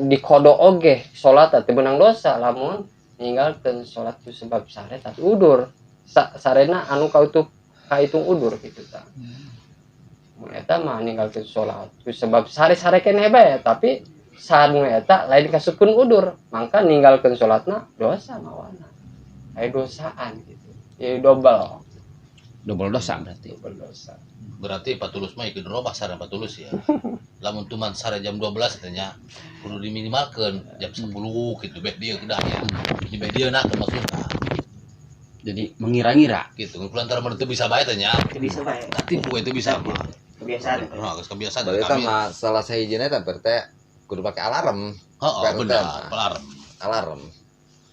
di qodho oge salat teu meunang dosa lamun ninggalkeun salat ku sebab sare tapi udur. Sarena anu kautup kahitung udur gitu tah. Mun eta mah ninggalkeun salat ku sebab sare-sare keneh bae tapi saat nu eta lain kasupkeun udur mangka ninggalkeun salatna dosa mawana aya dosaan gitu ya, double. Double dosa berarti. Double dosa. Berarti Pak Tulus mah ikut robah saran Pak Tulus ya. Lamun tuman sare jam 12 katanya kudu diminimalkeun jam 10 gitu beh dia kedah ya. Di beh dia nak maksudna. Jadi mengira-ngira gitu. Kulantaran mah teu bisa bae teh nya. Teu bisa bae. Katipu itu bisa mah. Kebiasaan. Heeh, geus kebiasaan. Berarti eta mah salah sahijina eta berarti kudu pake alarm. Heeh, benar, alarm. Alarm.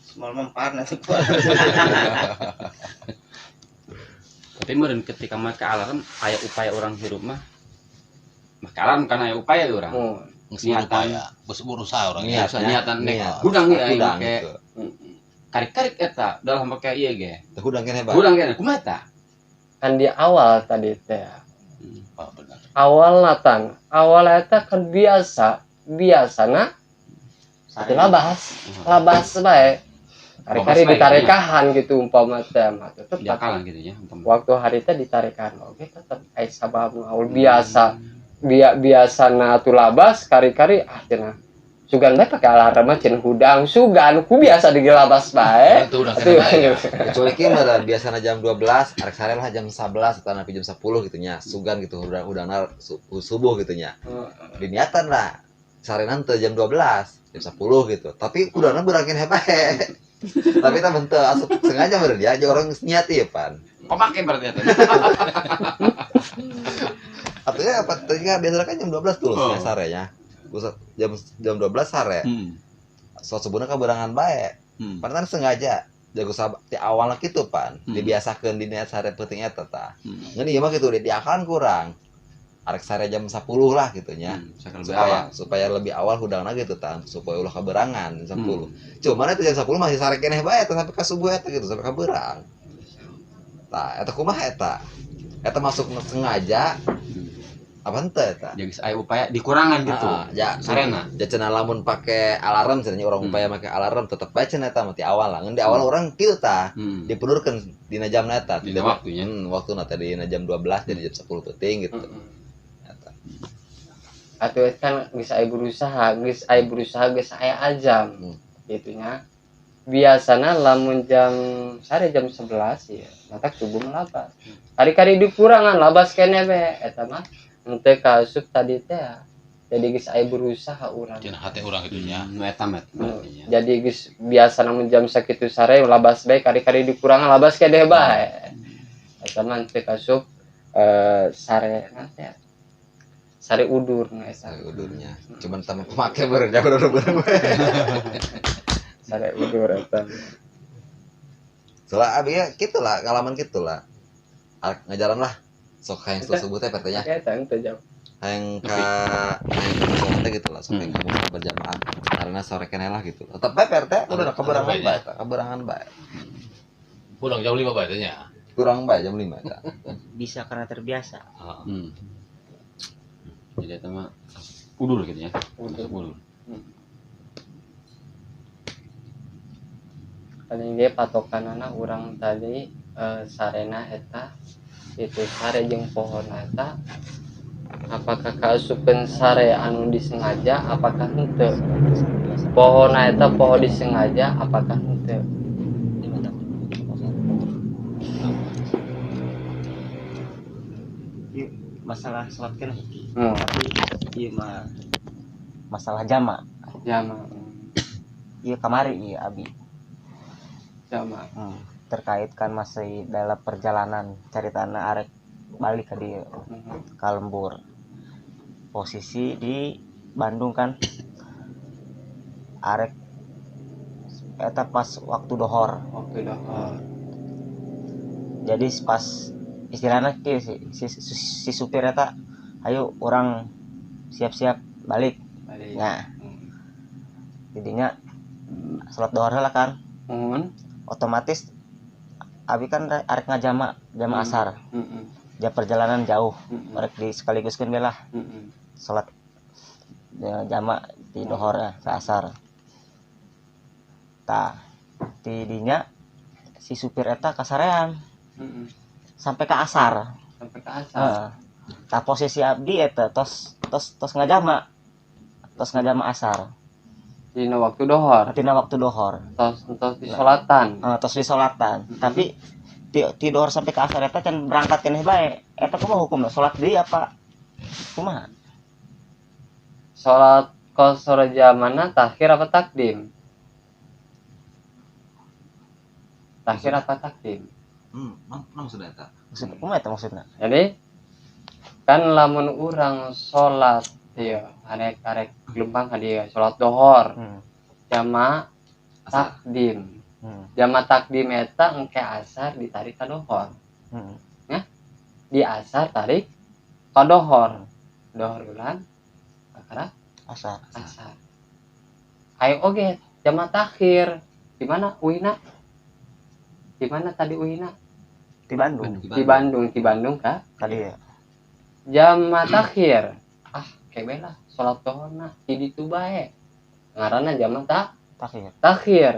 Semua mempar nanti. Tapi meureun ketika make alarm aya upaya orang hirup mah make alarm kan aya upaya urang. Niatan geus berusaha urang. Niatan hudang ieu aing make karik-karik eta dalam make ieu ge. Teu hudang keneh bae. Hudang keneh kumaha eta? Kan di awal tadi teh. Oh, benar. Awal natan, awal eta kan biasa, biasana labas, labas bae. Kari-kari ditarekahan gitu umpama teh mah tetep diakalan gitu ya umpama. Waktu hari teh ditarekahan oke tetep aya sabab awal biasa. Biasana atuh labas kari-kari ah cenah. Sugan bae pake alarm mah cenah hudang sugan ku biasa digelabas bae. Kecuali kieu mah biasana jam 12 arek sare lah jam 11 atau nepi jam 10 gitu nya. Sugan gitu hudangna subuh gitu nya. Diniatan lah sarenan teu jam 12, jam 10 gitu. Tapi hudangna beurangkeun bae. Tapi tak bentuk asup sengaja meureun ya orang niat ieu pan. Pamake berarti eta. Artinya apa? Tadinya biasanya kan jam 12 tuh oh. Sare nya. Jam 12 sare. Salat subuhna kaberangan bae. Padahal sengaja jago di awalna kitu pan. Dibiasakeun di niat sare peuting eta tah. Ngeun ieu mah kitu di akalan kurang. Arek sare jam 10 lah gitu nya. Supaya lebih awal hudangna gitu tah, supaya ulah kaberangan jam 10. Cuman itu jam 10 masih sare keneh bae tah sampai ka subuh eta gitu, sampai kaberang. Tah, eta kumaha eta? Eta masuk sengaja apa henteu eta? Jadi aya upaya dikurangan gitu. Ya, sarena. Ja cenah lamun pake alarm cenah urang upaya make alarm tetep bae cenah eta mah ti awal lah. Ngeun di awal urang kieu tah, dipundurkeun dina jamna eta, dina waktunya. Waktuna teh dina jam 12 jadi jam 10 peuting gitu. Atau kan geus aya berusaha, geus aya azam gitu nya. Biasana lamun jam sare jam 11 ya, matak subuh labas. Kari-kari dikurangan labas keneh be eta mah henteu kaasup tadi teh. Jadi geus aya berusaha urang. Cenah hate urang kitu nya. Nu eta mah. Jadi geus biasa lamun jam sakitu sare labas bae kari-kari dikurangan labas keneh bae. Eta mah henteu kaasup sare teh. Sare udur nu eta. Sare udurnya. Cuman tambah pemake beureun ya udah. Sare udur eta. Soalnya abi ya kitu lah, ngalaman kitu lah. Ngajaran lah. Sok hayang subuh teh pertanya. Eta teu jauh. Hayang ka hayang teh gitu lah, sok hayang ka berjamaah. Karena sore keneh lah gitu. Tetep bae PRT udah kaberangan bae, kaberangan bae. Pulang jam 5 bae teh nya. Kurang bae jam 5 eta. Bisa karena terbiasa. Jadi eta mah udur gitu ya. Udur. Paling ge patokanana urang tadi sarena eta itu sare jeung pohona eta apakah kaasupeun sare anu disengaja apakah henteu? Pohona eta poho disengaja apakah henteu? Masalah sholat kan tapi ieu mah masalah jama. Jama. Ieu kamari ieu abi. Jama. Terkait kan masih dalam perjalanan caritana arek balik ke dieu ka lembur. Posisi di Bandung kan arek eta pas waktu dohor. Waktu dohor. Jadi pas istilahnya kieu si supir eta ayo orang siap-siap balik. Nah. Jadinya salat dohor lah kan. Otomatis abi kan arek ngajama jama asar. Dia perjalanan jauh, arek di sekaliguskeun bae lah. Salat ya, jama di dohor ya, ke asar. Tah, tidinya si supir eta kasarean. Sampai ke asar. Sampai ke asar. Tah posisi abdi eta tos ngajama. Tos ngajama asar. Dina waktu dohor. Dina waktu dohor. Tos di sholatan. Tos di sholatan. Tapi Ti dohor sampai ke asar eta can berangkat keneh bae. Eta kumaha hukumna? Salat deui apa kumaha? Salat qasar jamana takhir apa takdim? Takhir apa takdim? Maksudna eta? Maksudna kumaha eta maksudna? Jadi kan lamun urang salat ieu arek-arek lempang ka dieu salat dohor. Jama takdim. Jama takdim eta engke asar ditarik ka dohor. Ya? Di asar tarik ka dohor. Dohor ulang kakara asar. Asar. Ayo oge jama takhir. Di mana uina? Di mana tadi uina? Di Bandung. Di Bandung, di Bandung ka? Tadi ya. Jama takhir. Ah, kebe lah salat dohorna di ditu bae. Ngaranna jama takhir. Takhir.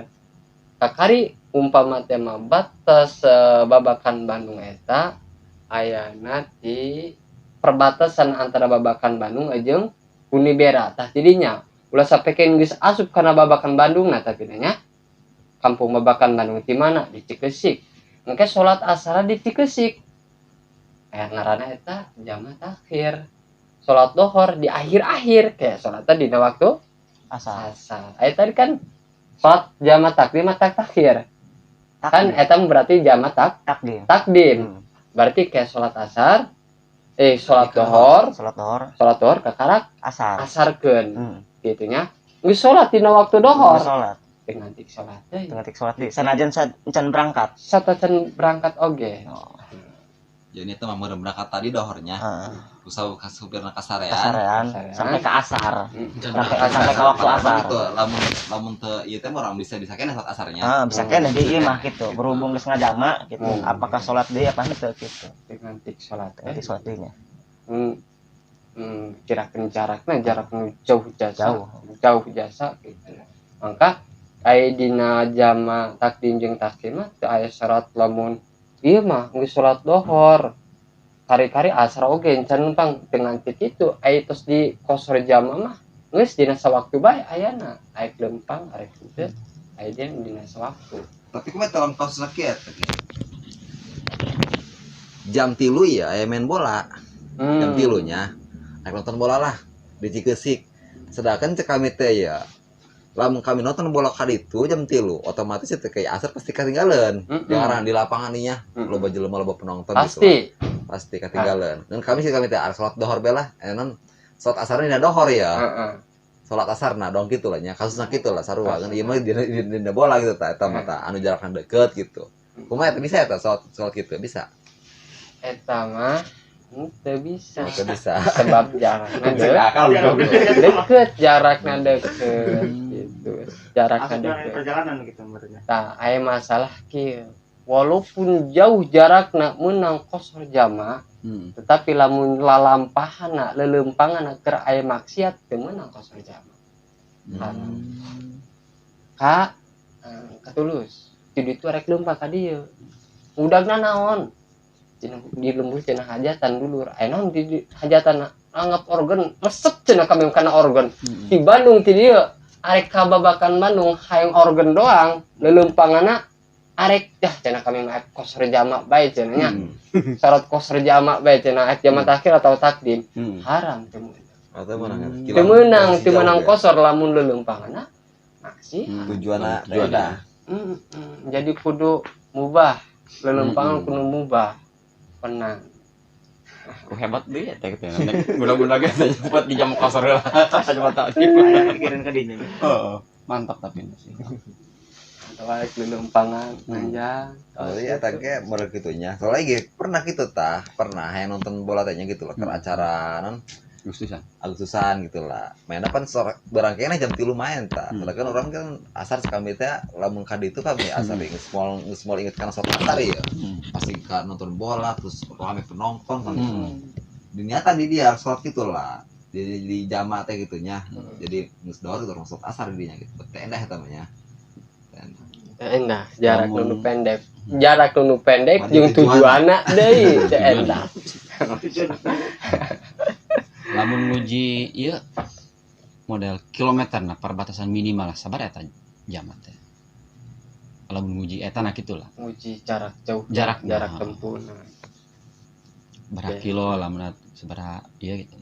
Kakari umpama teh mah batas Babakan Bandung eta ayana di perbatasan antara Babakan Bandung jeung Unibera. Tah jadinya ulah sapekeun geus asup kana Babakan Bandung nah tapi nya kampung Babakan Bandung di mana? Di Cikeusik. Engke salat asar di Cikeusik. Ngaranna eta jama takhir. Salat dohor di akhir-akhir kayak salatna dina waktu asar. Asar. Aya tadi kan salat jama takdim atau takhir. Kan eta berarti jama takdim. Takdim. Berarti kayak salat asar, salat dohor, salat dohor, salat dohor kakarak asar. Asarkeun. Gitu nya. Geus salat dina waktu dohor. Geus salat. Dengan tik salat deui. Dengan tik salat deui. Sanajan can berangkat. Satacan berangkat oge. Oh. Jadi itu mah meureun berangkat tadi dohornya. Heeh. Usaha ka supirna kasarean. Kasarean sampai ke asar. Sampai ke waktu asar. Gitu, lamun teu ieu teh urang bisa keneh salat asarnya. Heeh, bisa keneh di ieu mah gitu. Berhubung geus ngajama gitu. Apakah salat deui apa henteu gitu. Dengan tik salat. Dengan tik salat deui nya. Kirakeun jarakna jarak nu jauh jasa. Jauh. Jauh jasa gitu. Maka aya dina jama takdim jeung takhir mah teu aya syarat lamun ieu mah geus salat dohor. Kari-kari asar oge can numpang dengan tik itu aya tos di kosor jama mah geus dina sawaktu bae ayana aya lempang arek henteu aya dina sawaktu. Tapi kumaha dalam kasus kieu teh? Jam 3 ya aya main bola. Jam 3 nya arek nonton bola lah di Cikeusik. Sedangkan cek kami teh ya lamun kami nonton bola kali itu jam 3 otomatis itu kayak asar pasti ketinggalan. Di di lapangan nih ya, loba jelema loba penonton pasti. Gitu. Pasti ketinggalan. Dan kami sih kami teh arek salat dohor bela, non salat asarnya dina dohor ya. Salat asar nah dong gitu lah nya, kasusna kitu lah sarua kan ieu mah dina bola gitu ta eta mah ta anu jarakna deket gitu. Kumaha eta bisa eta salat gitu bisa? Eta mah teu bisa. Teu bisa. Sebab jarakna deket, jarakna deket gitu. Jarakna deket. Perjalanan gitu menurutnya. Tah aya masalah kieu. Walaupun jauh jarakna meunang qasar jama, tetapi lamun lalampahana leuleumpanganna keur aya maksiat teu meunang qasar jama. Ka katulus. Ti ditu arek leumpang ka dieu. Udagna naon? Di lembur cenah hajatan dulur. Aya naon di hajatan anggap organ resep cenah kami kana organ. Di Bandung ti dieu arek ka Babakan Bandung hayang organ doang leuleumpanganna arek dah cenah kami mah qasar jama bae cenah nya. Syarat qasar jama bae cenah arek jama takhir atau takdim. Haram teu meunang. Teu meunang qasar lamun leuleumpanganna maksiat. Tujuanna beda. Jadi kudu mubah, leuleumpangan kudu mubah. Penang. Ku hebat deui eta teh. Guna-guna ge buat di jam qasar heula. Jam takdim. Pikiran ka dinya. Heeh. Mantap tapi sih. Balik leuleumpangan panjang. Oh iya eta ge mere kitu nya. Soalnya ge pernah kitu tah, pernah hayang nonton bola teh nya gitu lah keur acara non Agustusan. Agustusan gitu lah. Mainna pan barangkene jam 3 main tah. Sedangkan orang kan asar kami teh lamun ka ditu kami asar geus moal inget kana salat asar ya. Pasti ka nonton bola terus rame penonton kan. Diniatan di dia salat gitu lah. Di jama teh gitu nya. Jadi geus dohor urang salat asar di dinya gitu. Teh endah eta mah nya. Endah jarak nu pendek. Jarak nu pendek jeung tujuanna deui teh endah. Lamun nguji ieu model kilometer nah perbatasan minimal sabar eta jam teh. Lamun nguji eta na kitu lah. Nguji jarak jauh, jarak jarak tempuh. Berapa kilo lamun sabaraha ieu gitu.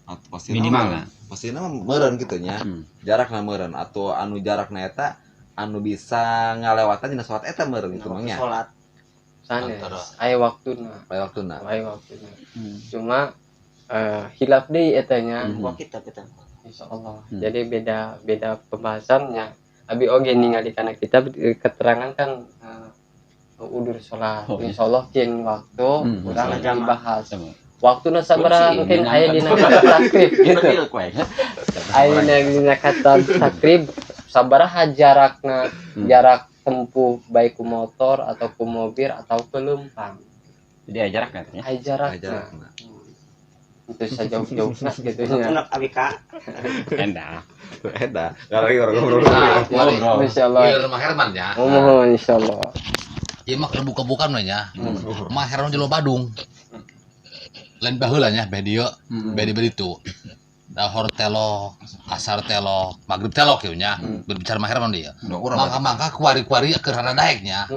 Atau pasti minimal lah. Pasti mah meureun kitu nya. Jarakna meureun atau anu jarakna eta anu bisa ngalewatan dina salat eta meureun gitu mah nya. Salat sanes aya waktuna. Aya waktuna. Aya waktuna. Cuma hilaf deui eta nya. Gua kitab eta. Insyaallah. Jadi beda pembahasannya. Abi oge ningali kana kitab keterangan kan udur salat. Insyaallah kin waktu urang dibahas. Waktuna sabaraha mungkin aya dina kata takrib gitu. Aya dina kata takrib sabaraha jarakna, jarak tempuh baik ku motor atau ku mobil atau ku leumpang. Jadi aya jarakna nya. Aya jarakna. Itu sejauh-jauhna gitu nya. Enak abi ka. Endah. Endah. Lagi orang ngobrol. Insyaallah. Ieu Mang Herman ya. Mohon insyaallah. Ieu mah keur buka-bukan we nya. Mang Herman jelema Badung. Lain baheula nya beh dieu, beh di beritu. Dahor telok, asar telok, magrib telok ieu nya. Berbicara Mang Herman dieu. Mangka-mangka kuari-kuari keur rada daek nya.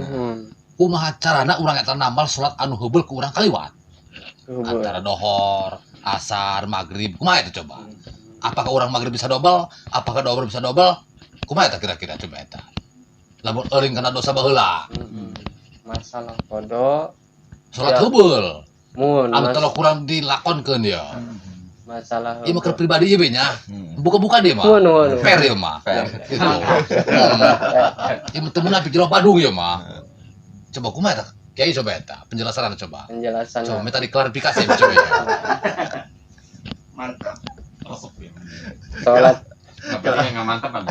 Kumaha carana urang eta nambal salat anu heubeul ku urang kaliwat. Antara dohor, asar, maghrib, kumaha itu coba? Apakah orang maghrib bisa dobel? Apakah dohor bisa dobel? Kumaha eta kira-kira coba eta? Lamun euring kana dosa baheula. Masalah kodo salat heubeul. Mun anu telok kurang dilakonkeun ya. Masalah ieu mah keur pribadi ieu nya. Buka-buka dia mah. Fair ieu mah. Gitu. Ieu mah teu munafik jelema Badung ieu mah. Coba kumaha eta? Kiai coba eta, penjelasan coba. Penjelasan. Coba minta diklarifikasi coba ya. Mantap. Salat. Enggak enggak mantap kan.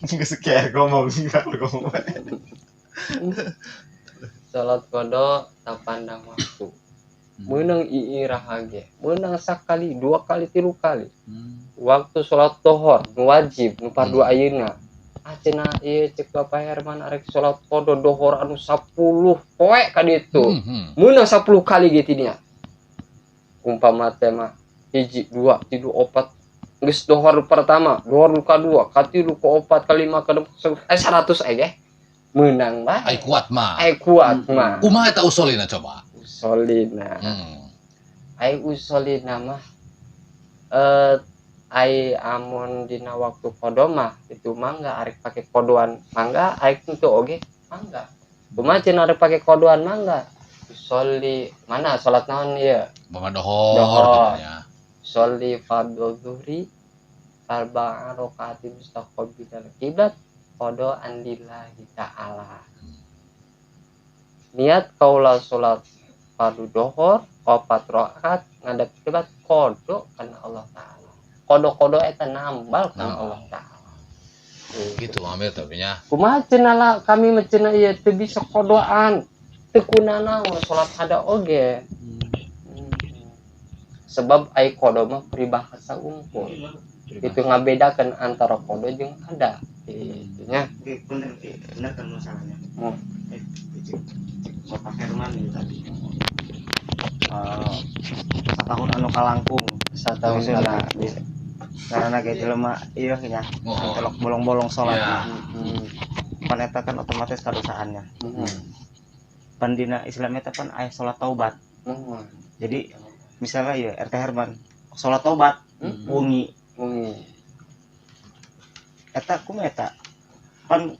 Geus kieu ngomong ngomong. Salat qada tak pandang waktu. Meunang iiraha ge, meunang sakali, dua kali, tilu kali. Waktu salat dohor nu wajib nu fardu ayeuna. Ah cenah ieu cek Bapak Herman arek salat qada dohor anu 10 poe ka ditu. Meunang 10 kali ge tidinya. Umpama teh mah 1 2 3 4 geus dohor pertama, dohor kadua, katilu, kaopat, kalima, kaenam, 100 ge. Meunang bae. Ai kuat mah. Ai kuat mah. Kumaha eta usolina coba? Usolina. Ai usolina mah ai amun dina waktu qada mah itu mangga arek pake kodoan mangga arek teu oge mangga. Kumaha cenah arek pake kodoan mangga? Usolli mana salat naon ieu? Mama dohor nya. Sholli fardhu zuhri arba'a rakaatin mustaqbilal qiblat qada'an lillahi ta'ala. Niat kaula salat fardu dohor 4 rakaat ngadep kiblat qada kana Allah ta'ala. Qada-qada eta nambal kana Allah ta'ala. Gitu Amir tapi nya. Kumaha cenah lah kami mah cenah ieu teu bisa qadaan. Teu kunanaon salat ada oge. Sebab ai qada mah peribahasa unggul. Itu ngabedakeun antara qada jeung ada. Gitu nya. Bener bener kan masalahnya. Bapak Herman itu tadi. Satahun anu kalangkung, satahun kalangkung. Karena ge jelema ieu nya, telok bolong-bolong salat. Pan eta kan otomatis kadosaannya. Pan dina Islam eta pan aya salat taubat. Jadi misalnya ya RT Herman salat taubat wengi. Eta kumaha eta? Pan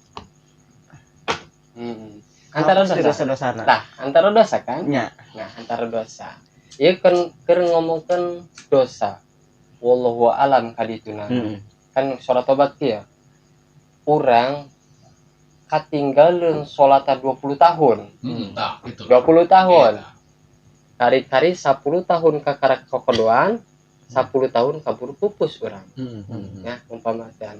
antara dosa. Nah, antara dosa kan? Nya. Nah, antara dosa. Ieu kan keur ngomongkeun dosa. Wallahu alam kadituna. Kan salat tobat kieu. Urang katinggaleun salat 20 tahun. Tah gitu. 20 tahun. Kari-kari 10 tahun kakara kokodoan, 10 tahun kabur pupus urang. Ya, umpama teh.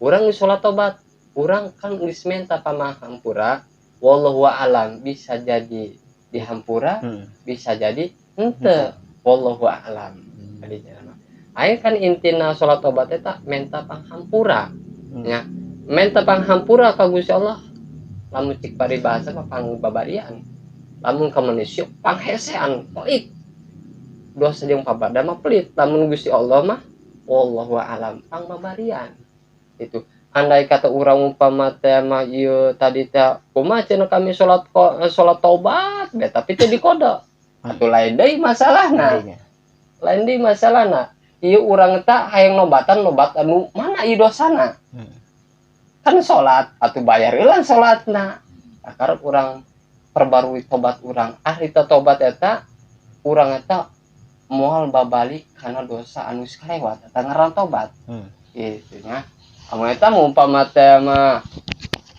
Urang geus salat tobat, urang kan geus menta pamahampura. Wallahu a'lam bisa jadi dihampura, bisa jadi henteu. Wallahu a'lam. Aya kan intina salat tobat eta menta panghampura. Ya, menta panghampura ka Gusti Allah. Lamun cik paribahasa mah pangbabarian. Lamun ka manusia panghesean, pelit. Dosa jeung pabada mah pelit. Lamun Gusti Allah mah wallahu a'lam pangbabarian. Itu. Andai kata urang umpama teh mah ieu tadi teh kumaha cenah kami salat salat taubat be, tapi teu diqodo. Atuh lain deui masalahna. Lain deui masalahna. Ieu urang teh hayang nobatan, nobat anu mana ieu dosana? Kan salat atuh bayar heula salatna. Nah, karep urang perbarui tobat urang. Ah, eta tobat eta urang eta moal babalik kana dosa anu geus kalewat, eta ngaran tobat. Gitu nya. Amun eta mah umpama teh mah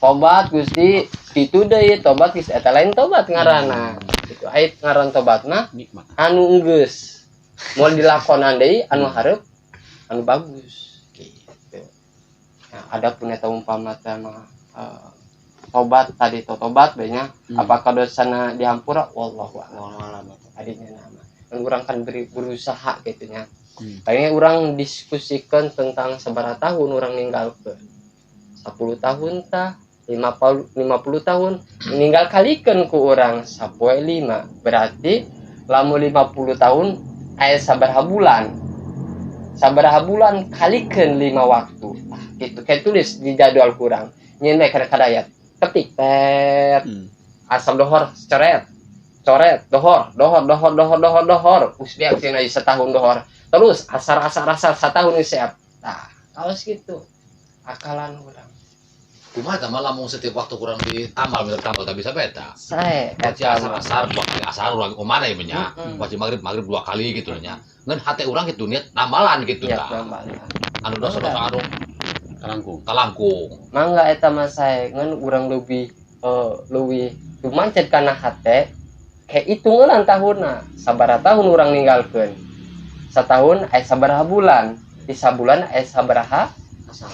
tobat Gusti kitu deui, tobat geus, eta lain tobat ngaranna. Gitu. Aya ngaran tobat mah Nikmat. Anu geus moal dilakonan deui, anu hareup anu bagus gitu. Nah, adapun eta umpama teh mah tobat tadi tobat bae nya, apakah dosana dihampura, wallahu a'lam. Wallahu a'lam eta. Adinya nama kan urang kan berusaha gitu nya. Kayaknya urang diskusikan tentang sabaraha tahun urang ninggalkeun, 10 tahun tah, 50, 50 tahun meninggal, kalikeun ku urang sapoe 5, berarti lamun 50 tahun aya sabaraha bulan, sabaraha bulan kalikeun 5 waktu. Ah, gitu kayak tulis di jadwal kurang nyeun we kada kadayat ketik tet. Asal dohor coret coret, dohor dohor dohor dohor dohor dohor, us beak cenah setahun dohor terus, asar asar asar, setahun geus siap. Nah, kalau gitu akalan urang. Kumaha tah mah lamun setiap waktu kurang ditambal, minta tambal tak bisa beta. Saya Wajib eta asar mah. Asar waktu asar urang omana ya nya. Wajib maghrib maghrib dua kali gitu nya. Ngan hate urang gitu niat nambalan gitu Niat tah. Nambalan. Anu dosa-dosa anu Kalangkung. Kalangkung. Mangga eta mah sae, ngan urang lebih leuwih tumancet kana hate kayak hitungan tahunna, sabaraha tahun urang ninggalkeun, setahun aya sabaraha bulan, di sabulan aya sabaraha Asar.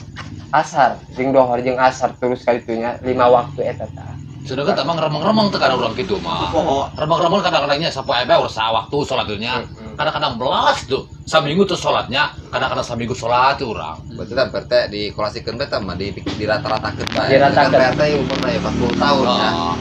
Asar jeung dohor jeung asar terus kali itunya lima waktu eta tah. Sedangkan tah mah ngeremeng-remeng teh kana urang kitu mah. Poho. Remeng-remeng kadang-kadangnya sapoe bae urang sawaktu salatnya. Kadang-kadang belas tuh saminggu tuh sholatnya, kadang-kadang saminggu sholat tuh urang. Berarti kan PRT dikolasikeun bae tah mah di rata-ratakeun bae. Diratakeun. Kan PRT umurna ya 40 tahun ya. Ah,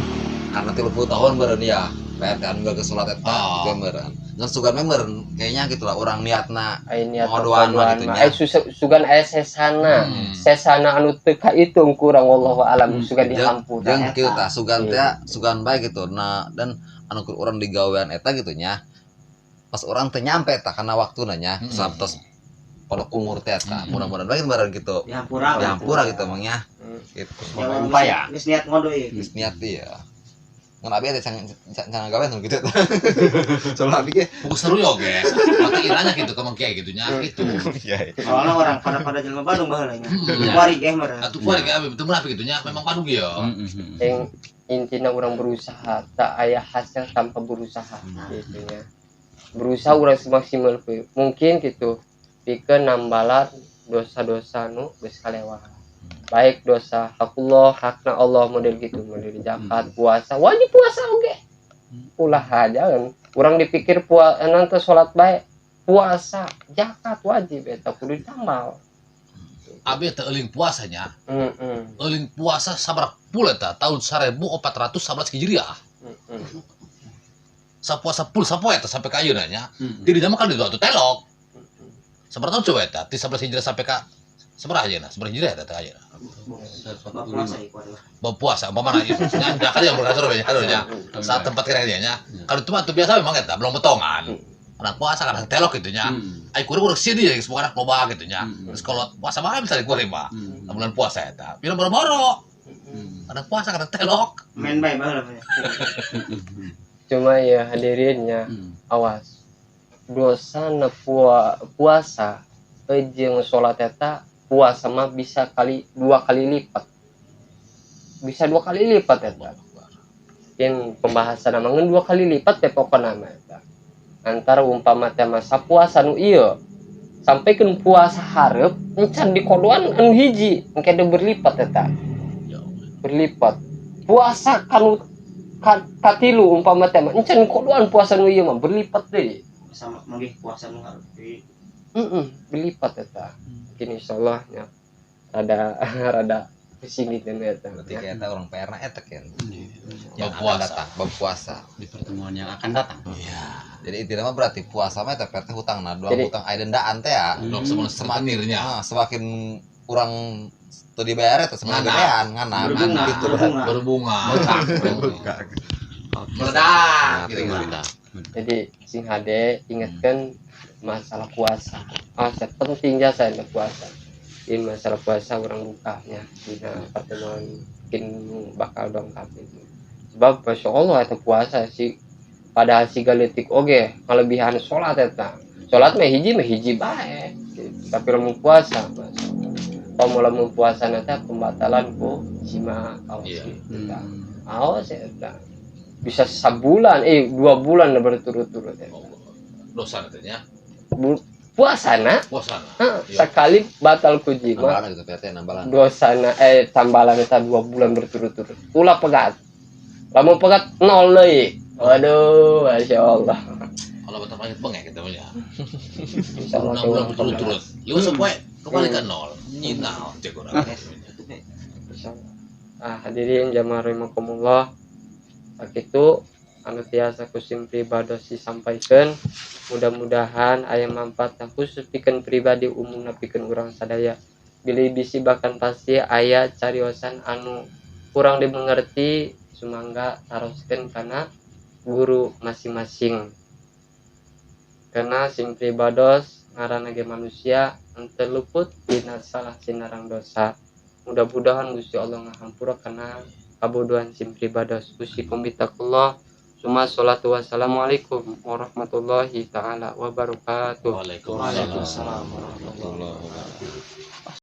Karena 30 tahun meureun ya. PRT anu gak sholat eta gitu meureun. Ngan sugan we meureun kayaknya gitu lah urang niatna. Aya niat Ngodoan mah gitu mah. nya. Aya sugan aya sesana. Sesana anu teu kahitung kurang, wallahu alam, sugan dihampura Jeung eta. kieu tah sugan teh sugan bae gitu. Nah, dan anu keur urang digawean eta gitu nya. Pas urang teu nyampe tah kana waktuna nya, tos pondok umur teh eta. Mudah-mudahan bae meureun gitu. Dihampura. Dihampura gitu emang nya. Gitu. Jawa Upaya. geus niat ngodo ieu. Geus niat ieu. Ngan abi teh can can can gawe nu gitu. Soalnya abi ge Fokus seru ya oke. Mata iranya gitu ke kiai gitu nya gitu. Iya. Soalnya orang pada pada jelema Bandung baheula nya. Kuari ge meureun. Atuh kuari ge abi teu munafik gitu nya, memang Bandung ya. Yang intinya urang berusaha, tak aya hasil tanpa berusaha gitu nya. Berusaha urang semaksimal mungkin gitu pikeun nambalan dosa-dosa nu geus kalewat, baik dosa hakullah, hakna Allah model gitu, model zakat, puasa, wajib puasa oge ulah jangan urang dipikir puasa nanti sholat baik, puasa, zakat wajib eta kudu ditambal. Abi teh euling puasanya, euling puasa sabaraha pul eta tahun 1411 Hijriah. Sapuasa pul sapoe eta sampai ka ayeuna nya. Di zaman kan itu atuh telok. Sabaraha tahun coba eta? Ti 11 Hijriah sampai ka sabaraha ayeuna? Sabaraha Hijriah eta teh ayeuna? Bab puasa ieu kuari. Bab puasa umpamana ieu nya nya kan yang berkasar nya nya. Saat tempat kira nya. Kalau itu mah tuh biasa memang eta belum betongan. Anak puasa kadang telok gitu nya. Ai kuring urang sini ya geus bukan loba gitu nya. Terus kalau puasa mah bisa kuring mah. Bulan puasa eta. Pira boro-boro. Kadang puasa kadang telok. Main bae baheula mah. Cuma ya hadirinnya, awas dosa na puasa jeung sholat eta, puasa mah bisa kali dua kali lipat, bisa dua kali lipat eta. Mungkin pembahasan mah ngan dua kali lipat teh pokona mah eta antara umpama teh masa puasa nu ieu sampai ke puasa hareup encan dikodoan anu hiji engke teh berlipat eta. Ya Allah. Berlipat puasa kanu katilu umpama teh mah encan kodoan puasa nu ieu mah berlipat deui. Sama manggih puasa nu hareup deui. Heeh, berlipat eta. Mungkin insyaallah nya rada rada pusing gitu eta. Berarti kayak eta urang PR na eta kan. Bab Yang akan puasa. datang, bab puasa. Di pertemuan yang akan datang. Iya. Jadi intinya mah berarti puasa mah eta PR teh hutangna, dua Jadi- hutang aya dendaan teh ya. Dok semakin Semakin sebenarnya. Ah, semakin Kurang teu dibayar eta sama Ngana. gedean ngana Berbunga, gitu berbunga. Berbunga. Buka. Meledak gitu. Meledak. Jadi sing hade ingatkan masalah puasa. Ah, penting jasa ini puasa. Ini masalah puasa urang bukanya dina pertemuan mungkin bakal dongkap itu. Sebab masya Allah eta puasa sih padahal siga leutik oge ngalebihan salat eta. Salat mah hiji bae. Gitu. Tapi lamun puasa masya Allah. Komo lamun puasa eta pembatalan ku jima kaos Iya. gitu tah. Aos eta. Bisa sebulan, 2 bulan berturut-turut eta. Dosa katanya. Puasana Puasa. heh, Iya. sekali batal ku jima Nambalan gitu PT nambalan. dosana tambalan eta 2 bulan berturut-turut ulah pegat lamun pegat nol deui, waduh, masya Allah. Kalau batal pahit bengek gitu ya. Insya Allah 6 bulan berturut-turut. Liu sepoe kembali ke nol. Nyinau cek urang. Insya Allah. Ah, hadirin jamaah rahimakumullah, sakitu anu tiasa ku sim pribados disampaikan, mudah-mudahan aya manfaatna khusus pikeun pribadi, umumna pikeun urang sadaya. Bilih bisi bahkan pasti aya cariosan anu kurang dimengerti, sumangga taroskeun kana guru masing-masing, karena sim pribados ngaranna ge manusia henteu luput dina salah sinareng dosa. Mudah-mudahan Gusti Allah ngahampura kana kabodohan sim pribados. Usikum bitaqullah. Suma salatu wassalamualaikum warahmatullahi taala wabarakatuh. Waalaikumsalam. Waalaikumsalam warahmatullahi wabarakatuh.